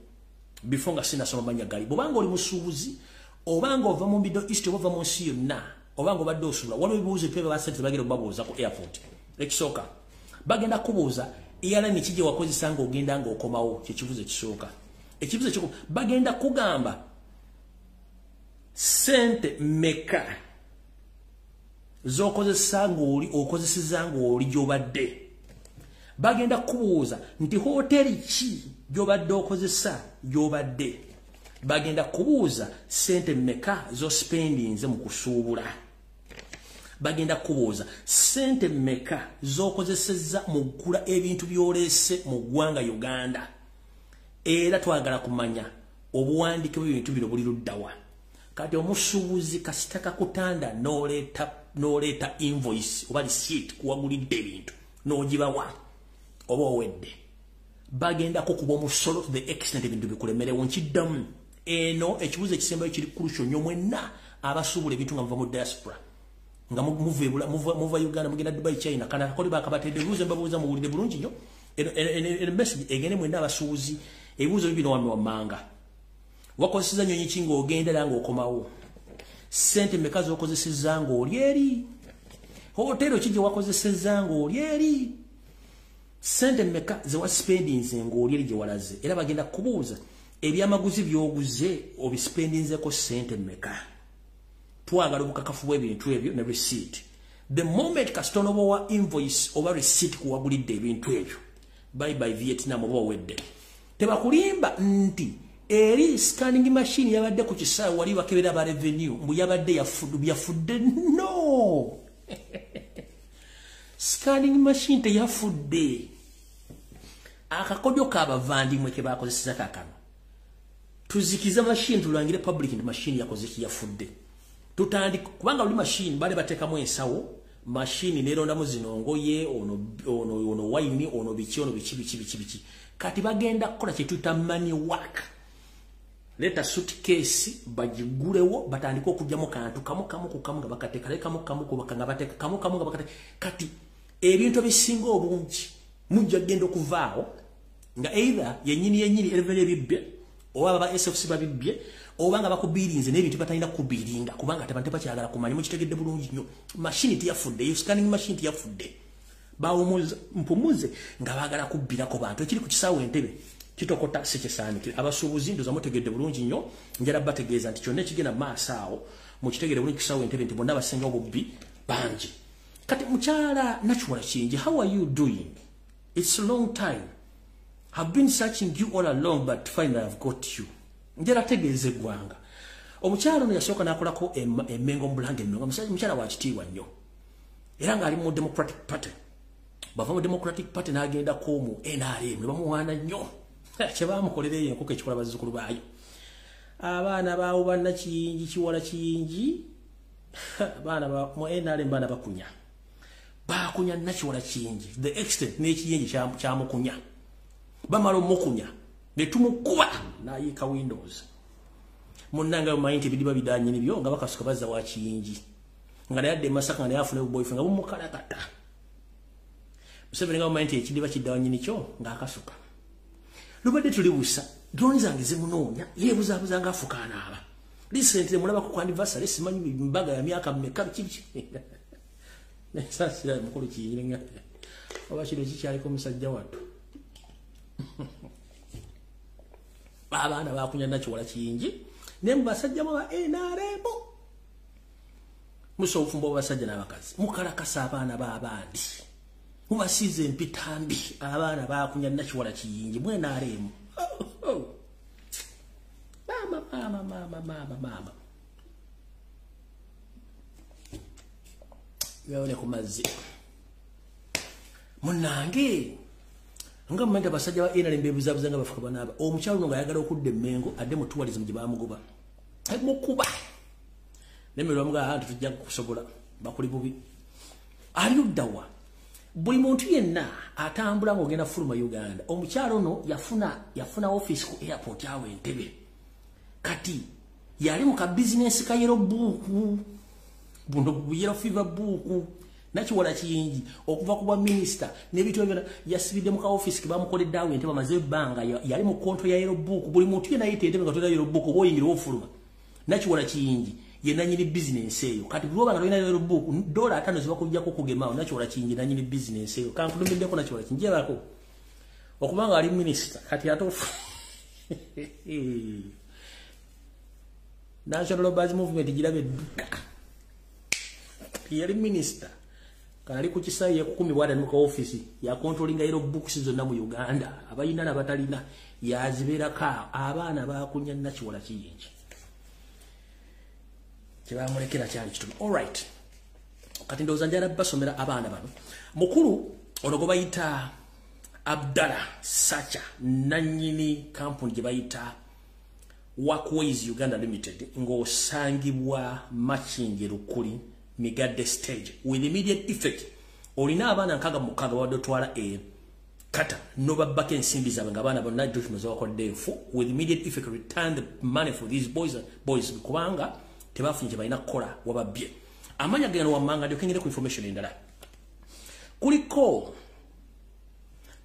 before nga sinnasoma mannya gali. Bw'obanga oli musuubuzi obanga ova mu Middle East oba ova mu nsi yonna obanga obadde osuubula, waliwo ebibuuzo ebipya bye basente bagenda okubabuuza ku airport. Ekisooka bagenda kubuuza airline ki gye wakozesa ng'ogenda ng'okomawo, kye kibuuzo ekisooka. Ekibuuzo ekikulu bagenda kugamba ssente mmeka z'okozesa ng'oli okozeseza ng'oli gy'obadde. Bagenda kubuuza nti hoteri ki gy'obadde okozesa gy'obadde. Bagenda kubuuza ssente mmeka z'ospendinze mu kusuubula. Bagenda kubuuza ssente mmeka z'okozesezza mu kugula ebintu by'oleese mu ggwanga Uganda. Era twagala kumanya obuwandiike bw'ebintu bino buli luddawa. Kati omusuubuzi kasita kakutanda n'oleeta invoice oba receipt kuwagulidde ebintu n'ogibawa oba owedde. Bagenda kukuba omusolo to the extent ebintu bikulemerewo. Nkiddamu eno ekibuuzo ekisembayo kiri crucial nnyo mwenna abasuubula ebintu nga muva mu diaspora, nga muva Uganda mugenda Dubai, China, Canada, koli bakabatedde ebibuuzo mbabuuza muwulire bulungi nnyo. Eno message egende mwenna abasuubuzi, ebibuuzo bibino wano wammanga. Wakozesezza nnyonyi ki ng'ogenda era ng'okomawo? Ssente mmeka z'okozesezza ng'oli eri? Hoteri ki gye wakozesezza ng'oli eri? Ssente mmeka ze wasipendinze ng'oli eri gye walaze? Era bagenda kubuuza ebyamaguzi by'oguze obisipendinzeko ssente mmeka. Twagala obukakafu bw'ebintu ebyo ne receipt. The moment kasita onoba invoice oba receipt kuwagulidde ebintu ebyo, bye bye Vietnam oba owedde. Tebakulimba nti eri scanning machine yabadde ku kisaawe wali bakebera ba revenue mbu yabadde yafudde. No, scanning machine teyafudde. Akakodyo k'abavandimwe ke bakozeseza kaakano, tuzikiza machine tulangire public nti machine yakoze ki yafudde. Tutandika kubanga buli machine bale bateekamu ensawo, machine neerondamu zino ngoye, ono wayini, ono biki, ono biki biki biki biki. Kati bagenda kukola kye tuyita money work. Leeta suitcase bagigulewo batandike okuggyamu kantu kamu kamu ku kamu nga bakateeka, kamu kamu ku nga bateeka, kamu kamu nga bakateeka. Kati ebintu ebisinga obungi mujja kugenda okuvaawo nga either yennyini yennyini erivera ebibbye oba aba SFC babibbye Oba nga bakubirinze n'ebintu batalina kubiringa kubanga abantu tebakyagala kumanya. Mukitegedde bulungi nnyo. Machine teyafudde, eyo scanning machine teyafudde. Bawumuze mpumuze nga baagala kubbirako bantu. Ekiri ku kisaawe Entebbe kitokota si kisaanikire. Abasuubuzi ndoza mutegedde bulungi nnyo. Njala bategeeza nti kyonna ekigenda mu maaso awo mukitegere bulungi kisaawe Entebbe nti bonna basinga obubbi bangi. Kati mukyala Nakiwala Kiyingi, how are you doing? It's a long time. I've been searching you all along, but finally I've got you. Njala tegeeza eggwanga. Omukyala ono yasooka n'akolako Emmengo mu Bulange Emmengo. Mukyala wa kitiibwa nnyo. Era ng'ali mu Democratic Party. Bava mu Democratic Party n'agendako mu NRM ne bamuwaana nnyo. Kye baamukolera eyo enkoko ekikola bazzukulu baayo. Abaana baawo bannakiyingi kiwala Kiyingi. Abaana ba mu NRM baana bakunya. Bakunya Nakiwala Kiyingi. The extent n'ekiyingi kyamukunya. Bamala omukunya ne tumukuba n'ayiika windows. Munnange omanyi nti ebidiba bidanyini byo nga bakasuka bazza wa Kiyingi. Nga naye adda e Masaka nga naye afuna obuboyfriend nga bumukalakata. Museveni nga omanyi nti ekidiba kidda wa nnyini kyo ng'akasuka. Lubadde tuli busa, drone zange zimunoonya, yeebuzaabuza ng'afuka anaaba. Recently mulabako ku anniversary, simanyi mbaga ya myaka mmeka biki biki. Nsaasira mukulu Kiyingi nga oba kino kikyaliko musajja wattu. Abaana bakunya Nakiwala Kiyingi naye mu basajja ba NRM musa obufumbo bw'abasajja n'abakazi mukalakasa abaana b'abandi mubasiize empitambi. Abaana bakunya Nakiwala Kiyingi mu NRM. Mama mama mama mama mama yawone ku mazzi munnange. Nga mmenda abasajja ba NRM beebuzaabuza nga bafuka banaaba. Omukyalo ono ng'ayagala okudda Emmengo adde mu tourism gye baamugoba. Mukuba. Nemmere bamugamba nti tujja kukusobola bakuli bubi. Ali ludda wa? Buli muntu yenna atambula ng'ogenda fuluma Uganda. Omukyalo ono yafuna office ku airport awo Entebbe. Kati yali mu ka business ka yellow book. Buno yellow fever book. Nakiwala Kiyingi okuva ku bwa minisita n'ebintu byonna yasibidde mu ka office ke bamukoledde awo Entebbe bamaze ebbanga. Yali mu konto ya yellow book. Buli muntu yenna ayita Entebbe nga tolina yellow book oba oyingira ofuluma. Nakiwala Kiyingi ye nannyini bizinensi eyo. Kati bw'oba nga tolina yellow book, $5 zibakuggyako okugemaawo. Nakiwala Kiyingi nannyini bizinensi eyo. Kankutumiddeko Nakiwala Kiyingi gyebako okuba nga ali minisita kati ate National Robbers Movement girabe edduka. Yali minisita kali ku kisaawe yekukumi bw'adda mu ka office ya controlling yellow books zonna mu Uganda. Abalina n'abatalina yazibeerako. Abaana bakunya Nakiwala Kiyingi. Kye baamulekera kyali kitono. All right. Kati ndowooza njala basomera abaana bano. Mukulu ono gwe bayita Abdallah Sacha nannyini kampuni gye bayita Workways Uganda Limited ng'osangibwa Makindye Lukuli Migadde stage with immediate effect. Olina abaana 66 wadde otwala e Kata nobabbako ensimbi zaabwe nga abaana bonna judgment zabakodde enfu. With immediate effect return the money for these boys kubanga tebafunye kye balina kukola wababbye. Amanya gano wammanga ndyoke ngende ku information endala. Kuliko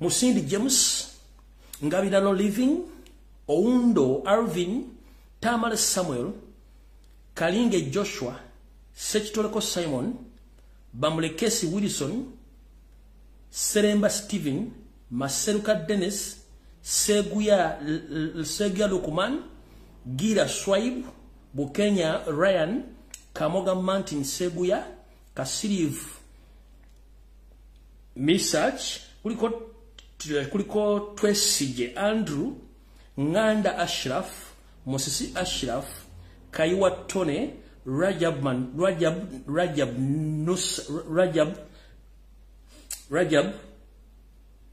Musindi James, Ngabirano Living, Oundo Arvin, Tamale Samuel, Kalinge Joshua, Sekitoleko Simon, Bamulekesi Wilson, Seremba Stephen, Maseruka Dennis, Seguya Lukuman, Gira Swaib, Bukenya Ryan, Kamoga Martin Seguya, Kasiriv Misach, kuliko Twesige Andrew, Nganda Ashraf, Mosisi Ashraf, Kaiwa Tone, Rajab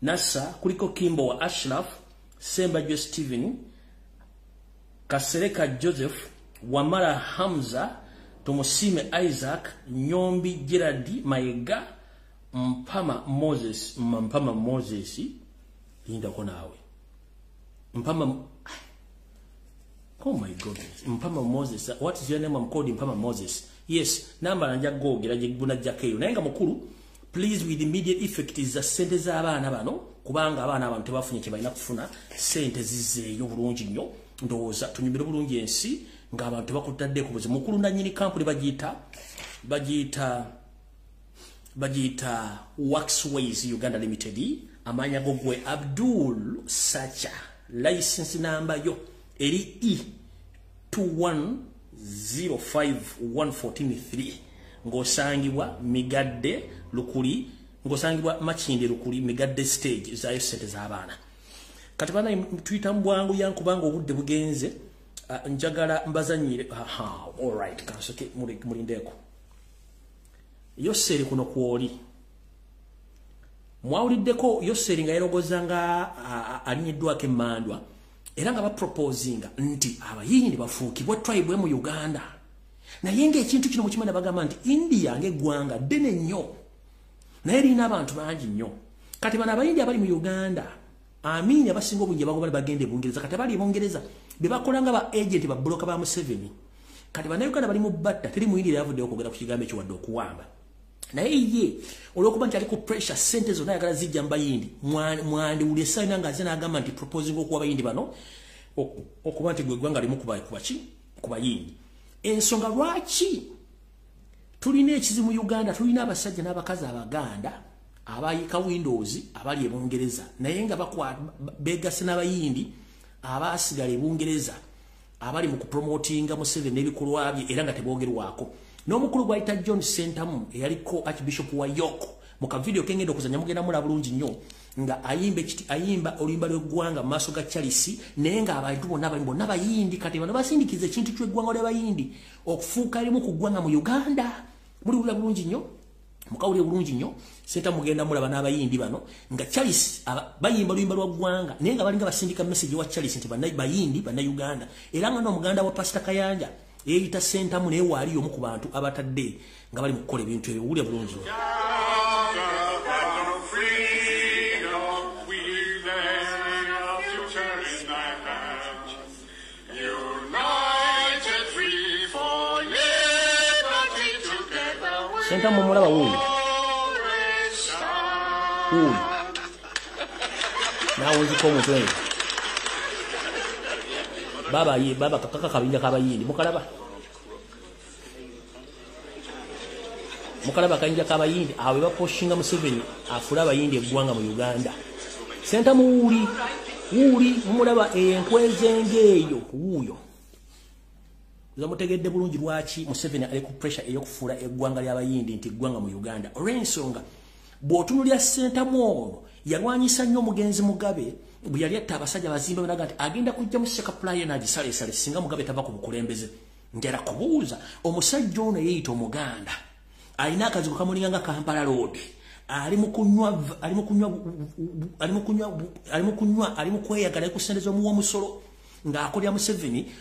Nasa, kuliko Kimbo wa Ashraf, Sembajo Steven, Kasereka Joseph, Wamara Hamza, Tomusime Isaac, Nyombi Gerard Maega, Mpama Moses, linda konawe. Mpama, oh my goodness, Mpama Moses, what is your name? I'm called Mpama Moses. Yes, namba nanja gogira jibuna jakeyo. Nayenga mukulu, please with immediate effect is sente z'abaana bano, kubanga abaana abantu tebafunye kye balina kufuna, sente zizeeyo bulungi nnyo. Ndowooza tunyumire bulungi ensi ng'abantu bakutadde ku buzibu. Mukulu nannyini kampuni bagiyita Waxways Uganda Limited, amanya go gwe Abdul Sacha, license number yo eri E 2105143, ng'osangibwa Migadde Lukuli, ng'osangibwa Makindye Lukuli, Migadde stage zayo sente z'abaana. Kati bana tuyita mu bwangu yankubanga obudde bugenze, njagala mbazanyire. Aha, alright, kansoke mulindeko. Yoseri kuno kwoli mwawuliddeko Yoseri nga yerogoza nga alinyiddwako emmandwa, era nga baproposinga nti abayindi bafuukibwe tribe mu Uganda. Naye ng'ekintu kino mukimanya, bagamba nti India ng'eggwanga ddene nnyo, naye lirina abantu bangi nnyo. Kati bano abayindi abali mu Uganda, Amini abasinga obungi bagoba bagenda e Bungereza. Kati abali e Bungereza be bakola nga ba agent ba broker ba Museveni. Kati bannayuganda bali mu batta, teri muyindi yavuddeyo okwogera ku kigambo ekyo wadde okuwamba. Naye ye olw'okuba nti ali ku pressure, ssente zonna ayagala zijja mu bayindi, mwandiwulira essaawa nga azze n'agamba nti proposing okuwa abayindi bano okuba nti gwe ggwanga limu ku bayindi. Ensonga lwaki tulina ekizibu mu Uganda, tulina abasajja n'abakazi abaganda abayiika windows abali e Bungereza, naye nga beegase n'abayindi abaasigala e Bungereza abali mu kupromotinga Museveni n'ebikolwa bye, era nga teboogerwako. N'omukulu gw'ayita John Sentamu eyaliko Archbishop wa York, mu kavidiyo kengenda okuzanya mugenda mulaba bulungi nnyo nga ayimba oluyimba lw'eggwanga mu maaso ga Charles, naye ng'abantu bonna bali bonna bayindi. Kati bano basindikiza ekintu ky'eggwanga ly'abayindi okufuuka limu ku ggwanga mu Uganda. Muliwulira bulungi nnyo, mukawulire bulungi nnyo. Sentamu mugenda mulaba n'abayindi bano nga Charles bayimba oluyimba lwa ggwanga, naye nga balinga basindika message wa Charles nti bayindi bannayuganda. Era nga n'omuganda wa Pastor Kayanja yeeyita Sentamu, naye waali omu ku bantu abatadde nga bali mu kukola ebintu ebyo. Wulira bulungi nnyo. Sentamu mulaba wuuyo, wuuyo n'awunzika omutwe. Baba kakaka kabinja k'abayindi, mukalaba akayinja k'abayindi abo baposhinga Museveni afule abayindi eggwanga mu Uganda. Sentamu wuuli wuuli, mumulaba enkwezenge eyo wuuyo. Mutegedde bulungi lwaki Museveni ali ku pressure ey'okufuula eggwanga ly'abayindi nti eggwanga mu Uganda. Olw'ensonga bw'otunuulira Sentamu ono yalwanyisa nnyo omugenzi Mugabe bwe yali atta abasajja abazimba, banaga nti agenda kujja mu Sekaplaya n'agisaleesale singa Mugabe tava ku bukulembeze. Njala kubuuza, omusajja ono yeeyita Omuganda, alina akazigo kamulinga nga Kampala Road, ali mu kunywa, ali mu kweyagala, ali ku ssente z'omuwa omusolo ng'akolera Museveni.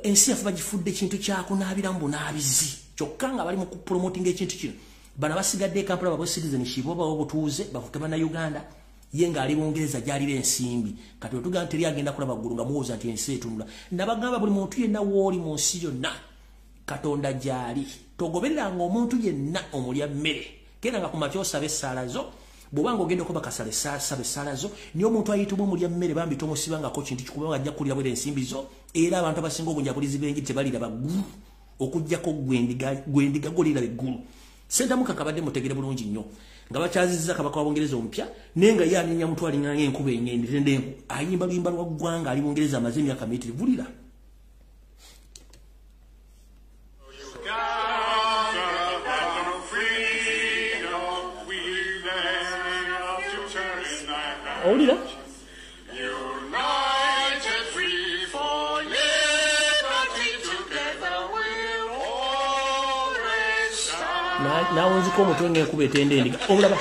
Ensi yaffe bagifudde ekintu kyakunaabiramu bunaabizi, kyokka nga bali mu kupromotinga ekintu kino. Bano abasigadde e Kampala babawe citizenship oba obutuuze bafuuke bannayuganda, ye ng'ali Bungereza gy'alira ensimbi. Kati bwe tugamba nti teri agenda kulaba ggulu nga muwoza nti ensi etunula. Nabagamba buli muntu yenna w'oli mu nsi yonna Katonda gy'ali. Togobereranga omuntu yenna omulya mmere. Genda nga ku makya osaba essaala zo, bw'oba ng'ogenda okuba kasale saba essaala zo, naye omuntu ayitibwa omulya mmere bambi tomusibangako kintu kikubanga ajja kulira bwera ensimbi zo. Era abantu abasinga obungi abulizi b'enjiri tebaliraba ggulu, okuggyako gwendiga goliraba eggulu. Sentamu kakabadde mutegere bulungi nnyo nga bakyazizza kabaka wa Bungereza omupya, naye nga ye anenya mutwe alinga ng'enkuba engende enku, ayimba luyimba lwa ggwanga ali Bungereza amaze emyaka miyitirivu. Wulira. Owulira? Nawunzika omutwe ng'enkuba etenda endiga. Omulaba?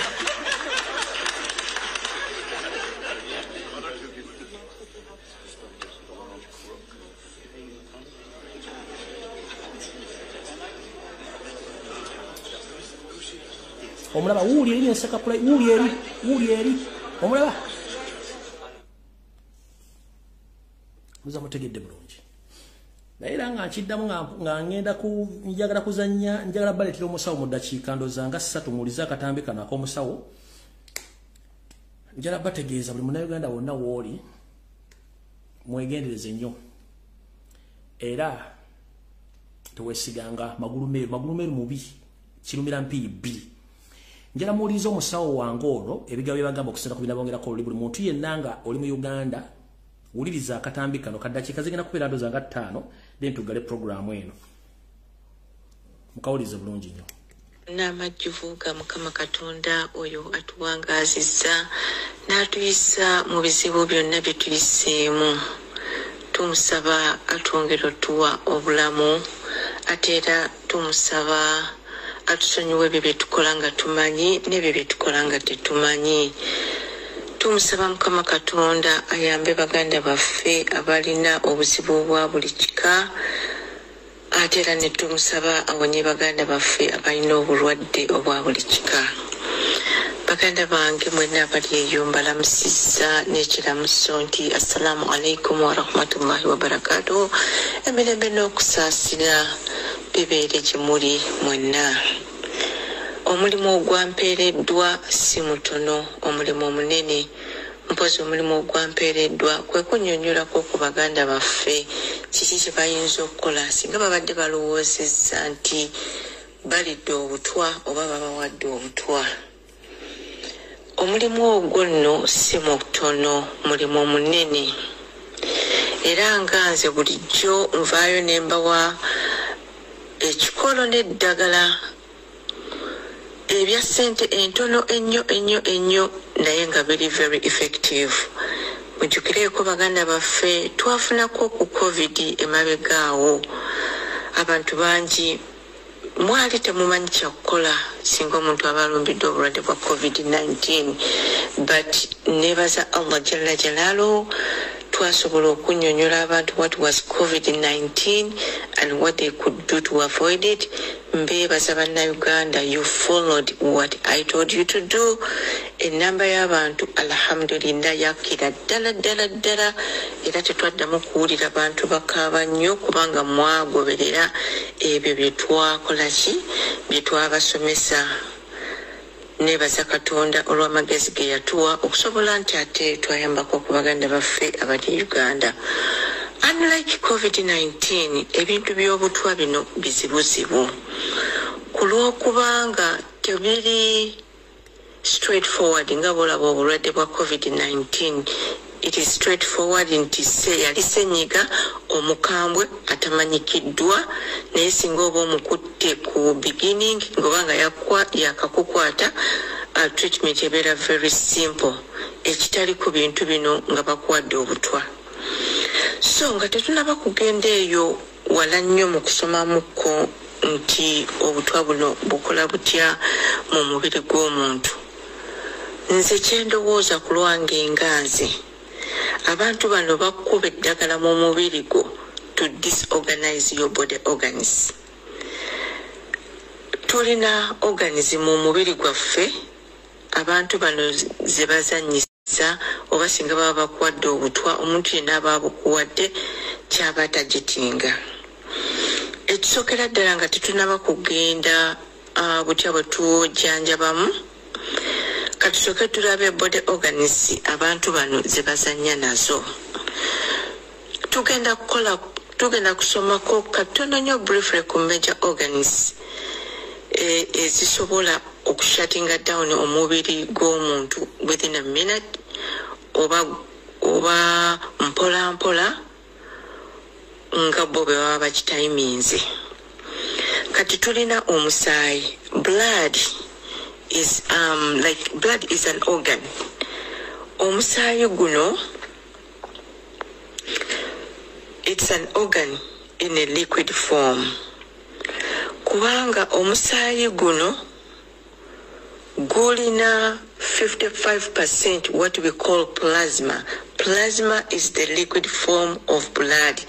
Omulaba wuuli eri ensakapula, wuuli eri, wuuli eri. Omulaba? Muza mutegedde bulungi. Naye era nga nkiddamu nga ngenda ku njagala kuzannya, njagala baleetera omusawo mu ddakiika ndowooza nga 3, muwulize akatambi kano ak'omusawo. Njagala bategeeza buli munnayuganda wonna w'oli, Mwegendereze nnyo. Era tewesiganga magulu meeru. Magulu meeru mubi, kirumira mpiyi bbiri. Njala muwulirize omusawo wange ono ebigambo bye bagamba okusinziira ku binabongerako oluli. Buli muntu yenna nga oli mu Uganda, wuliriza akatambi kano kaddakiika zigenda kubeera ndowooza nga 5, then tuggale puroguraamu eno. Mukawulirize bulungi nnyo. N'amajjuvu ga Mukama Katonda oyo atuwangaazizza n'atuyisa mu bizibu byonna bye tuyiseemu. Tumusaba atwongere otuwa obulamu, ate era tumusaba atusonyiwe ebyo bye tukola nga tumanyi n'ebyo bye tukola nga tetumanyi. Tumusaba Mukama Katonda ayambe baganda baffe abalina obuzibu obwa buli kika, ate era ne tumusaba awonye baganda baffe abalina obulwadde obwa buli kika. Baganda bange mwenna abali eyo, mbalamusizza n'ekiramuso nti assalaamu alaikum warahmatullahi wabarakatuh. Emirembe n'okusaasira bibeere gye muli mwenna. Omulimu ogwampeereddwa si mutono, omulimu omunene. Mpozi omulimu ogwampeereddwa kwe kunnyonnyolako ku baganda baffe kiki kye bayinza okukola singa babadde balowoozezza nti balidde obutwa oba babawadde obutwa. Omulimu ogwo nno si mutono, mulimu omunene. Era nga nze bulijjo nvaayo ne mbawa ekikolo n'eddagala ebya ssente entono ennyo ennyo ennyo, naye nga biri very effective. Mujjukireeko baganda baffe, twafunako ku COVID emabega awo. Abantu bangi mwali temumanyi kyakukola singa omuntu aba alumbiddwa obulwadde bwa COVID-19, but nebaza Allah jalla jalaaluhu, twasobola okunnyonnyola abantu what was COVID-19 and what they could do to avoid it. Mbeebaza Bannayuganda, you followed what I told you to do. Ennamba y'abantu alhamdulillah yakkira ddala ddala ddala, era tetwaddamu kuwulira bantu bakaaba nnyo kubanga mwagoberera ebyo bye twakola ki, bye twabasomesa. Neebaza Katonda olw'amagezi ge yatuwa okusobola nti ate twayambako ku baganda baffe abali e Uganda. Unlike COVID-19, ebintu by'obutwa bino bizibuzibu ku lw'okubanga tebiri straightforward nga bw'olaba obulwadde bwa COVID-19. It is straightforward nti se yali ssenyiga omukambwe atamanyikiddwa, naye singa oba omukutte ku beginning ng'obanga yakakukwata, treatment ebeera very simple, ekitali ku bintu bino nga bakuwadde obutwa. So nga tetunaba kugenda eyo wala nnyo mu kusomamukko nti obutwa buno bukola butya mu mubiri gw'omuntu, nze kyendowooza ku lwange nga nze, abantu bano bakuba eddagala mu mubiri gwo to disorganize your body organs. Tulina organs mu mubiri gwaffe abantu bano ze bazannyisa, oba singa baba bakuwadde obutwa, omuntu yenna aba abukuwadde kyaba tagitinga. Ekisookera ddala nga tetunaba kugenda butya bwe tujjanjabamu, katusooke tulabe body organs abantu bano ze bazannya nazo. Tugenda kusomako katono nnyo briefly ku major organs ezisobola okushuttinga down omubiri gw'omuntu within a minute oba mpola mpola nga bo bwe baba bakitayiminze. Kati tulina omusaayi. Blood is like blood is an organ. Omusaayi guno, it's an organ in a liquid form, kubanga omusaayi guno gulina 55% what we call plasma. Plasma is the liquid form of blood.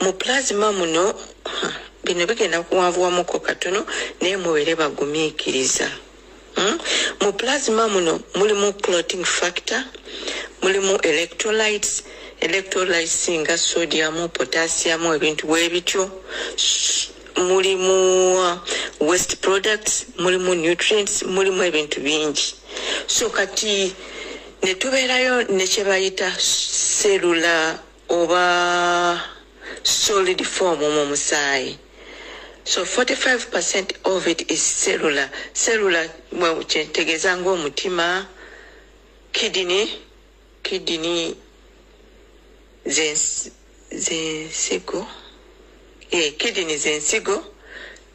Mu plasma muno, bino bigenda kuwanvuwamuko katono, naye mubeere bagumiikiriza. Mu plasma muno mulimu clotting factor, mulimu electrolytes, electrolytes nga sodium, potassium, ebintu bwe bityo. Mulimu waste products, mulimu nutrients, mulimu ebintu bingi. So kati ne tubeerayo ne kye bayita cellular oba solid form mu musaayi. So 45% of it is cellular. Cellular kyentegeeza ng'omutima, kidney zensigo, kidney zensigo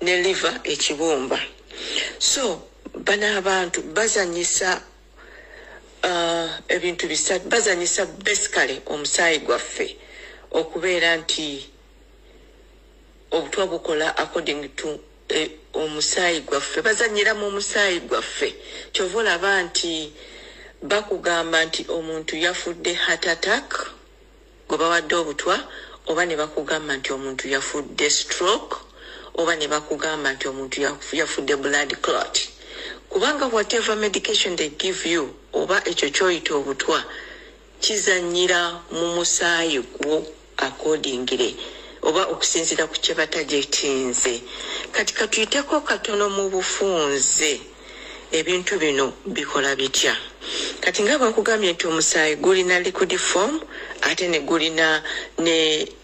ne liver ekibumba. So bano abantu bazanyisa ebintu bisatu, bazanyisa basically omusaayi gwaffe okubeera nti obutwa bukola according to omusaayi gwaffe, bazanyira mu musaayi gwaffe. Kyova olaba nti bakugamba nti omuntu yafudde heart attack gwe bawadde obutwa, oba ne bakugamba nti omuntu yafudde stroke, oba ne bakugamba nti omuntu yafudde blood clot. Kubanga whatever medication they give you, oba ekyo kyoyita obutwa kizanyira mu musaayi gwo accordingly, oba okusinziira ku kye batajetinze. Kati katuyiteko katono mu bufunze ebintu bino bikola bitya. Kati nga bwe nkugambye nti omusaayi gulina liquid form ate ne gulina ne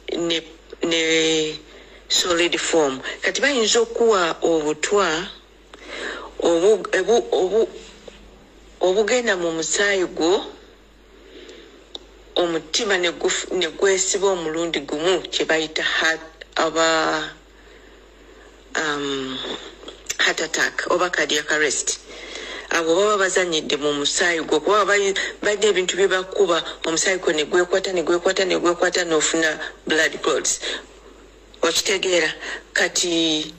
solid form. Kati bayinza okuwa obutwa obugenda mu musaayi gwo, omutima ne gwesiba omulundi gumu kye bayita heart attack oba cardiac arrest. Abo baba bazanyidde mu musaayi gwo, kuba balina ebintu bye bakuba omusaayi gwo ne gwekwata ne gwekwata ne gwekwata n'ofuna blood clots. Okitegeera? Kati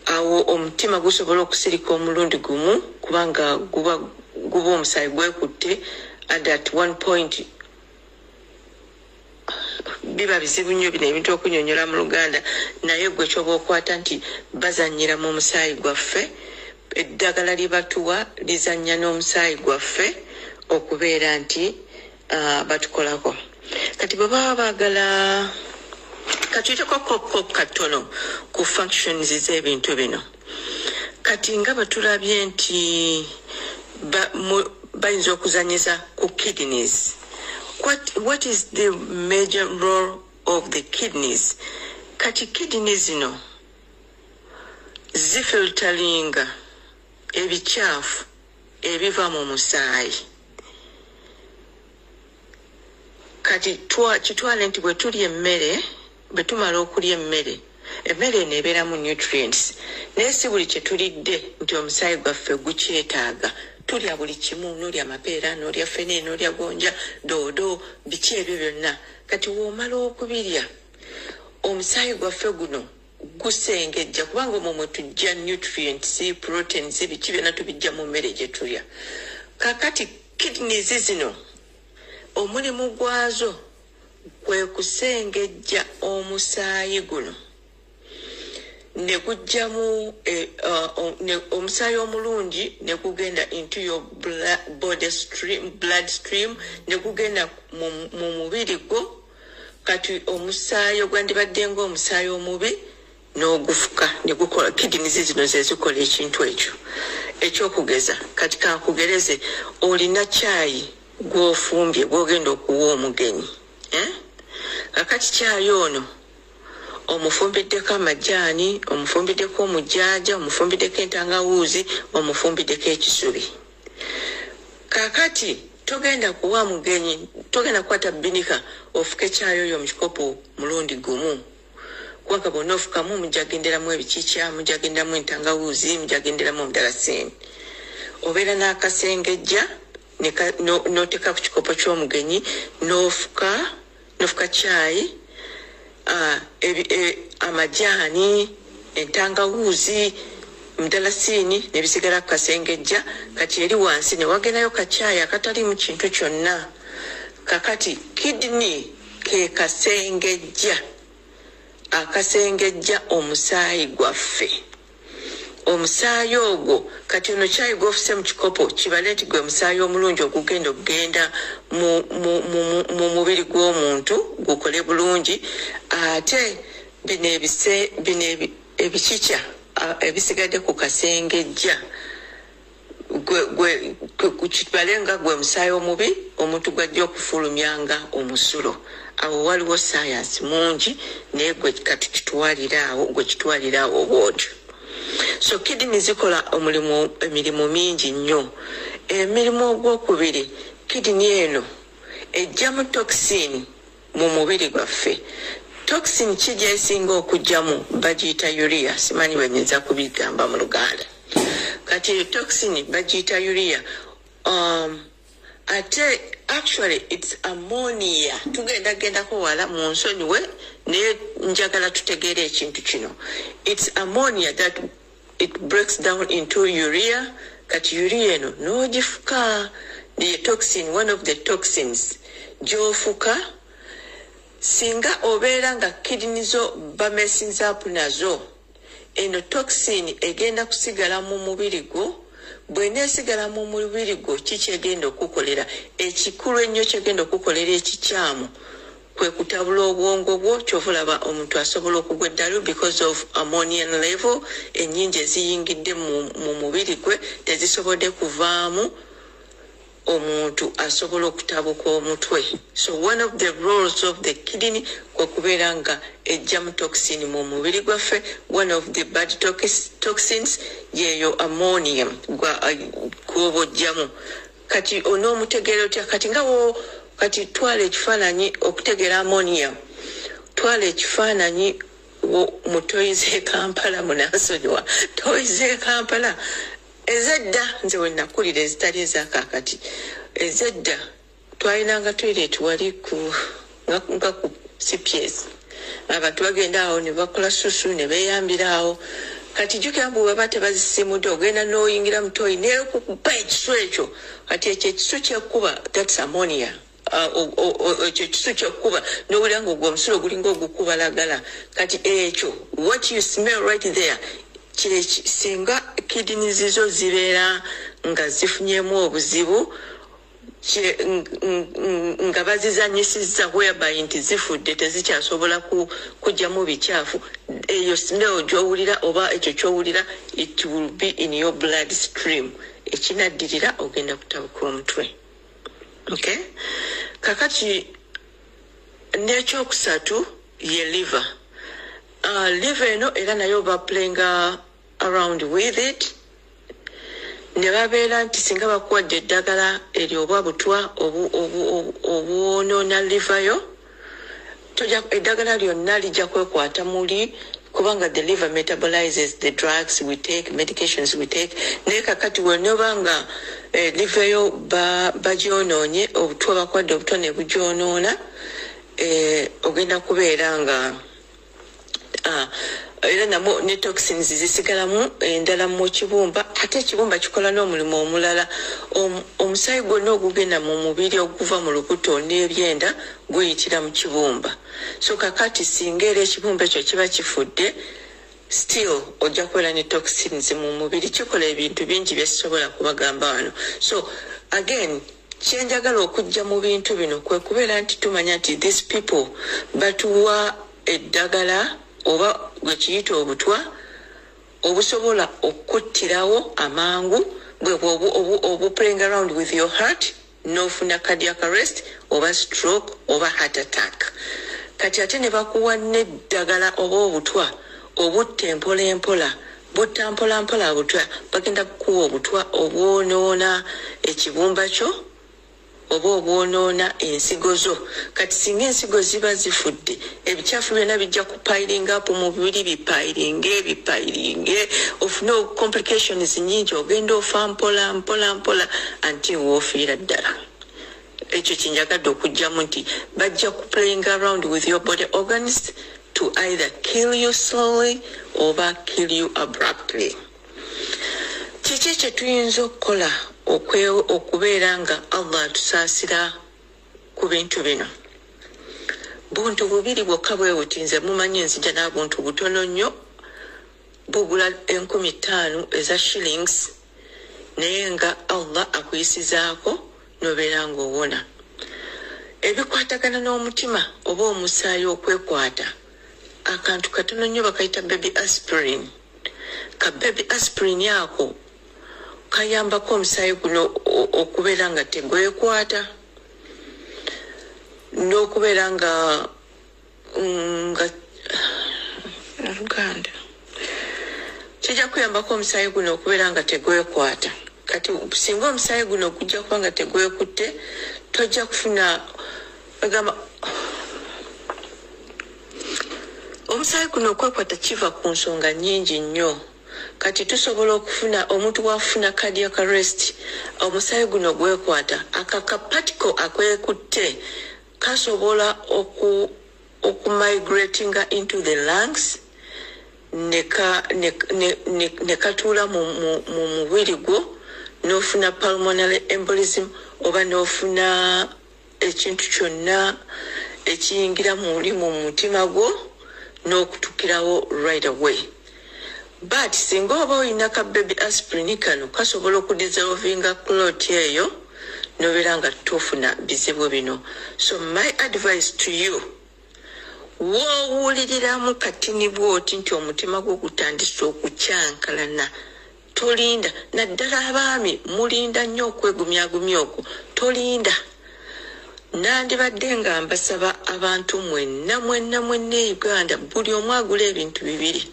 awo omutima gusobola okusirika omulundi gumu kubanga guba omusaayi gwekutte, and at one point biba bizibu nnyo bino ebintu okunyonyola mu Luganda, naye gwe kyoba okwata nti bazannyira mu musaayi gwaffe, eddagala lye batuwa lizannya n'omusaayi gwaffe okubeera nti batukolako. Kati bwe baba baagala katuyiteko koko katono ku functions z'ebintu bino. Kati nga bwe tulabye nti bayinza okuzannyisa ku kidneys. What is the major role of the kidneys? Kati kidneys zino zifilteringa ebikyafu ebiva mu musaayi. Kati kitwale nti bwe tulya emmere, bwe tumala okulya emmere, emmere eno ebeeramu nutrients, naye si buli kye tulidde nti omusaayi gwaffe gukyetaaga. Tulya buli kimu, n'olya amapeera, n'olya ffene, n'olya gonja, doodo, biki ebyo byonna. Kati w'omala okubirya, omusaayi gwaffe guno gusengejja, kubanga omwo mwe tujja nutrients, proteins, biki byonna tubijja mu mmere gye tulya. Kaakati kidneys zino omulimu gwazo kwe kusengejja omusaayi guno ne gujjamu omusaayi omulungi ne gugenda into your body stream, blood stream, ne gugenda mu mubiri gwo. Kati omusaayi ogwandibadde ng'omusaayi omubi n'ogufuka ne gukola. Kidneys zino ze zikola ekintu ekyo. Ekyokugeza, kati kankugereze, olina caayi gw'ofumbye gw'ogenda okuwa omugenyi, Kakati caayi ono omufumbiddeko amajaani, omufumbiddeko omujaaja, omufumbiddeko entangawuuzi, omufumbiddeko ekisubi. Kakati togenda kuwa mugenyi, togenda kukwata binika ofuke caayi oyo mu kikopo mulundi gumu, kubanga bw'onna ofukamu mujagenderamu ebikikya, mujagenderamu entangawuuzi, mujagenderamu omudalasiini. Obeera n'akasengejja n'oteeka ku kikopo ky'omugenyi n'ofuka caayi, amajaani, entangawuuzi, mudalasiini nebisigala ku kasengejja. Kati eri wansi ne wagendayo kacaayi akataliimu kintu kyonna. Kakati kidney ke kasengejja akasengejja omusaayi gwaffe. Omusaayi ogwo kati ono kyayi gw'ofuse mu kikopo kibale nti gwe musaayi omulungi ogugenda okugenda mu mubiri gw'omuntu gukole bulungi. Ate bino ebikikya ebisigadde ku kasengejja Kibale nga gwe musaayi omubi omuntu gwajja okufulumya nga omusulo. Awo waliwo sayansi mungi, naye gwe kati kitwalira awo, gwe kitwalira awo bwotyo. So kidney zikola omulimu, emirimu mingi nnyo. Emirimu ogwokubiri, kidney eno ejjamu toxin mu mubiri gwaffe. Toxin ki gyesinga okugyamu? Bagiyita urea. Simanyi bwe nyinza kubigamba mu Luganda. Kati eyo toxin bagiyita urea. Ate actually it's ammonia. Tugenda gendako wala, mu nsonyiwe, naye njagala tutegeere ekintu kino. It's ammonia that it breaks down into urea. Kati urea eno n'ogifuka, the toxin, one of the toxins gy'ofuka singa obeera nga kidney zo bamessinze up nazo. Eno toxin egenda kusigala mu mubiri gwo. Bw'eneesigala mu mubiri gwo, kikyegenda okukolera ekikulu ennyo, kyegenda okukolera ekikyamu kwe kutabula obwongo bwo. Kyova olaba omuntu asobola okugwa eddalu because of ammonian level ennyingi eziyingidde mu mubiri gwe, tezisobodde kuvaamu. Omuntu asobola okutabuka omutwe. So one of the roles of the kidney kwe kubeera nga ejjamu toxin mu mubiri gwaffe. One of the bad toxins yeeyo ammonium gwoba ojjamu. Kati onoomutegeera otya? Kati nga wo, kati twala ekifaananyi okutegeera ammonium. Twala ekifaananyi mu toyi z'e Kampala, munansonyiwa, toyi z'e Kampala ezedda, nze we nakulira, ezitali ezakaakati, ezedda. Twalinanga toilet wali ku nga ku CPS. Abantu bagenda awo ne bakola susu ne beeyambira awo. Kati jjukira mbu baba tebazisimudde, ogenda n'oyingira mu toyi nekukuba ekisu ekyo. Kati ekyo ekisu kyekkuba, that's ammonia. Ekyo ekisu kyekkuba n'owulira nga ogwo omusulo gulinga ogukubalagala. Kati ekyo, what you smell right there, singa kidneys zo zibeera nga zifunyemu obuzibu, nga bazizanyisizza, whereby nti zifudde, tezikyasobola kugyamu bikyafu, eyo smell gy'owulira oba ekyo ky'owulira, it will be in your blood stream. Ekinaddirira, ogenda kutabuka omutwe. Okay, kakati n'ekyokusatu ye liver. Liver eno era nayo baplayinga around with it ne babeera nti singa bakuwadde eddagala eryo oba butwa obwonoona liver yo, eddagala lyonna lijja kwekwata muli, kubanga the liver metabolizes the drugs we take, medications we take. Naye kakati wenoba nga liver yo bagyonoonye, obutwa bakwadde obutwa ne bugyonoona, ogenda kubeera nga era namwo ne toxins zisigalamu endala mu kibumba. Ate ekibumba kikola n'omulimu omulala. Omusaayi gwonna ogugenda mu mubiri oguva mu lubuto n'ebyenda guyitira mu kibumba. So kakati singa era ekibumba ekyo kiba kifudde, still ojja kubeera ne toxins mu mubiri. Kikola ebintu bingi byekisobola kubagamba wano. So again, kyenjagala okujja mu bintu bino kwe kubeera nti tumanya nti these people batuwa eddagala oba gwekiyita obutwa obusobola okuttirawo amangu, bwe obu playing around with your heart n'ofuna cardiac arrest oba stroke oba heart attack. Kati ate ne bakuwa n'eddagala oba obutwa obutta empola empola, butta mpola mpola. Butwa bagenda kukuwa obutwa obwonoona ekibumba kyo oba obwonoona ensigo zo. Kati singa ensigo ziba zifudde, ebikyafu byonna bijja kupilinga up mu mubiri, bipilinge, bipilinge, ofune complications nyingi, ogenda ofa mpola mpola mpola until woofiira ddala. Ekyo kyenjagadde okugjamu nti bajja ku playing around with your body organs to either kill you slowly oba kill you abruptly. Kiki kye tuyinza okukola okubeera nga Allah atusaasira ku bintu bino? Buntu bubiri bwokka bwe buti. Nze mumanyi nzija n'abuntu butono nnyo, bugula 5,000 eza shillings, naye nga Allah akuyisizaako nobeera ng'owona ebikwatagana n'omutima oba omusaayi okwekwata. Akantu katono nnyo bakayita baby aspirin. Ka baby aspirin ako. Kayambako omusaayi guno okubeera nga tegwekwata n'okubeera nga Luganda kijja kuyambako omusaayi guno okubeera nga tegwekwata. Kati singa omusaayi guno gujja kuba nga tegwekutte, tojja kufuna agamba omusaayi guno okwekwata kiva ku nsonga nnyingi nnyo. Kati tusobola okufuna omuntu bw'afuna cardiac arrest, omusaayi guno gwekwata, akakapatiko akwekutte kasobola okumigratinga into the lungs ne katuula mu mubiri gwo, n'ofuna pulmonary embolism oba n'ofuna ekintu kyonna ekiyingira muli mu mutima gwo n'okutukirawo right away. But singa oba olina ka baby aspirin kano, kasobola okudissolvinga clot eyo nobeera nga tofuna bizibu bino. So my advice to you, woowuliriramu katini bwoti nti omutima gwo gutandise okukyankalana, tolinda. Naddala abaami mulinda nnyo okwegumyagumya okwo, tolinda. Nandibadde nga mbasaba abantu mwenna mwenna mwenna e Uganda, buli omu agule ebintu bibiri: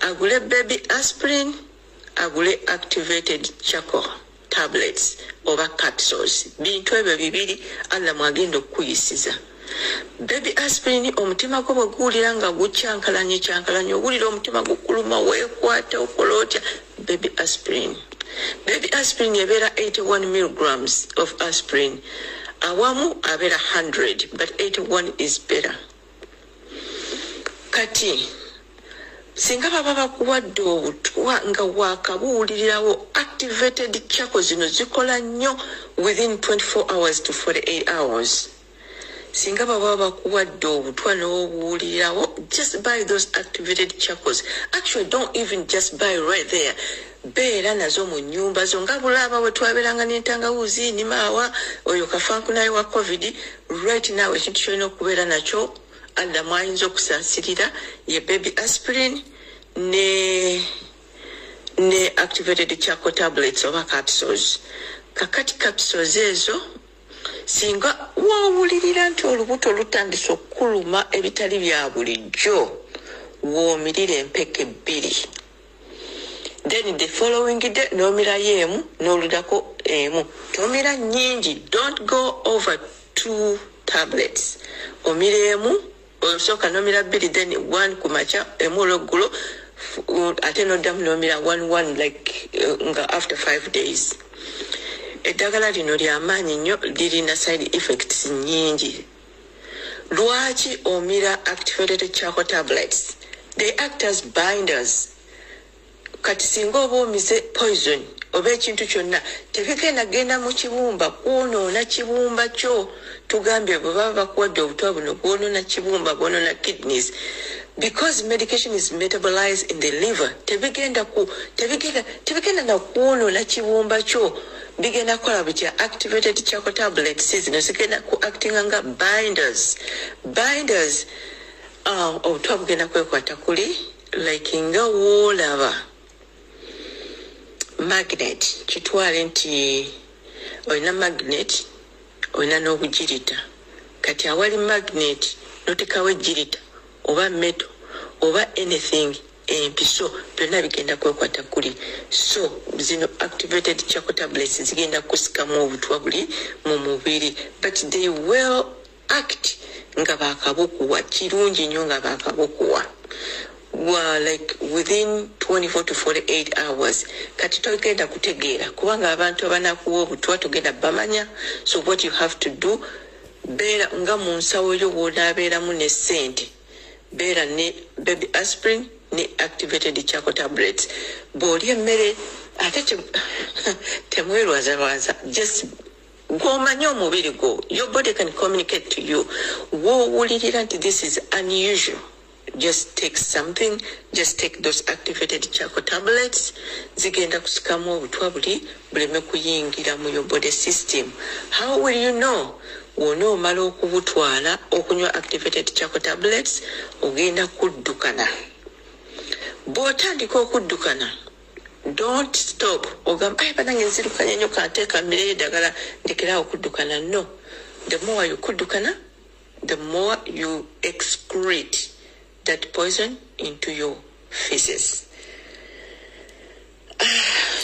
agule baby aspirin, agule activated charcoal tablets oba capsules. Bintu ebyo bibiri Allah mwagenda okukuyisiza. Baby aspirin, omutima gwo bwe guwulira nga gukyankalanye kyankalanye, owulira omutima gukuluma, weekwata, okola otya, baby aspirin. Baby aspirin ebeera 81 milligrams of aspirin, awamu abeera 100, but 81 is better. Kati singa baba bakuwadde obutwa nga wakabuwulirirawo, activated charcoal zino zikola nnyo within 24 hours to 48 hours. Singa baba bakuwadde obutwa n'obuwulirirawo, just buy those activated charcoals. Actually, don't even just buy right there, beera nazo mu nnyumba zo nga bulaaba bwe twabeeranga n'entangawuzi nimaawa oyo kafankunayo wa COVID. Right now ekintu kyolina okubeera nakyo, Allah mwayinza okusaasirira, ye baby aspirin ne activated charcoal tablets oba capsules. Kakati capsules ezo, singa woowulirira nti olubuto lutandise okukuluma ebitali bya bulijjo, woomirira empeke bbiri, then the following day n'omirayo emu, n'oludako emu. Tomira nnyingi, don't go over two tablets. Omira emu, osooka n'omira bbiri, then one ku makya, emu olweggulo, ate n'oddamu n'omira one one, like nga after 5 days. Eddagala lino lyamaanyi nnyo, lirina side effects nnyingi. Lwaki omira activated charcoal tablets? They act as binders. Kati singa oba omize poison oba ekintu kyonna, tebigenda genda mu kibumba kwonoona kibumba kyo. Tugambye bwe baba bakuwadde obutwa buno, bwonoona kibumba, bwonoona kidneys, because medication is metabolized in the liver. Tebigenda ku tebigenda tebigenda na kwonoona kibumba kyo. Bigenda kukola bitya? Activated charcoal tablets zino zigenda ku actinga nga binders. Binders, obutwa bugenda kwekwata kuli like nga woolaba magnet. Kitwale nti olina magnet, olina n'obugirita. Kati awali magnet notekawo ejjirita oba metal oba anything, empiso, byonna bigenda kwekwata kuli. So zino activated charcoal tablets zigenda kusikamu obutwa buli mu mubiri, but they will act nga bakabukuwa. Kirungi nnyo nga bakabukuwa wa like within 24 to 48 hours. Kati togenda kutegeera kubanga abantu abanakuwa obutwa togenda bamanya. So what you have to do, beera nga mu nsawo yo wonaabeeramu ne ssente, beera ne baby aspirin ne activated charcoal tablets. Bw'olya emmere ate temwerwazalwaza. Just gw'omanyi omubiri gwo, your body can communicate to you. Woowulirira nti this is unusual, just take something, just take those activated charcoal tablets. Zigenda kusikamu obutwa buli buleme kuyingira mu your body system. How will you know? Wona omala okubutwala, okunywa activated charcoal tablets, ogenda kuddukana. Bw'otandika okuddukana, Don't stop. Ogamba ai banange nzirukanye nnyo kanteeka mmere y'eddagala ndekeraawo okuddukana. No, the more you kuddukana, the more you excrete that poison into your feces.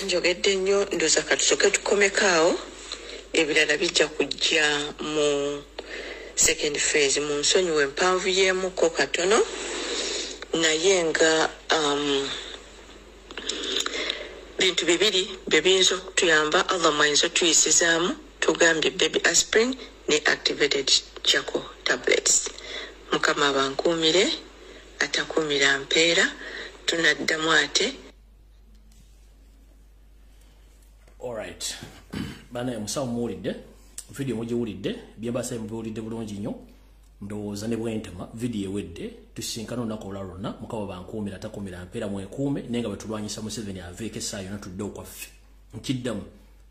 Njogedde nnyo, ndowooza katusooke tukomeko awo, ebirala bijja kujja mu second phase. Mu nsonyiwa empanvu y'emuko katono, naye nga bintu bibiri bye biyinza okutuyamba, Allah mwayinza otuyisizaamu. Tugambye baby aspirin ne activated charcoal tablets. Mukama abankuumire, atakuumira mpeera. Tunaddamu ate. Alright, bana musawo muwulidde video, mugiwulidde, byembasa mubiwulidde bulungi nnyo. Ndowooza ne bwentema video ewedde, tusinkana olunaku olulala lwonna. Mukama bankuumira, atakuumira mpeera. Mwekuume naye nga bwe tulwanyisa Museveni aveeko essaawa yonna, tudde okwaffe. Nkiddamu,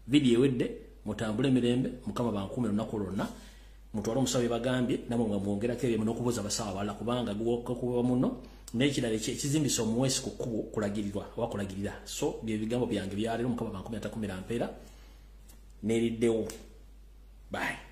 video ewedde, mutambule emirembe. Mukama bankuumira olunaku lwonna. Mutwale omusawo byebagambye, namwe nga mwongerako ebyemu n'okubuuza abasawo abalala, kubanga gukuba muno. N'ekirala ekizimbisa omuweesi ku kkubo kulagirirwa oba kulagirira. So bye bigambo byange byaleero. Mukama bankuumira, atakuumira mpeera. Neeriddewo. Bye.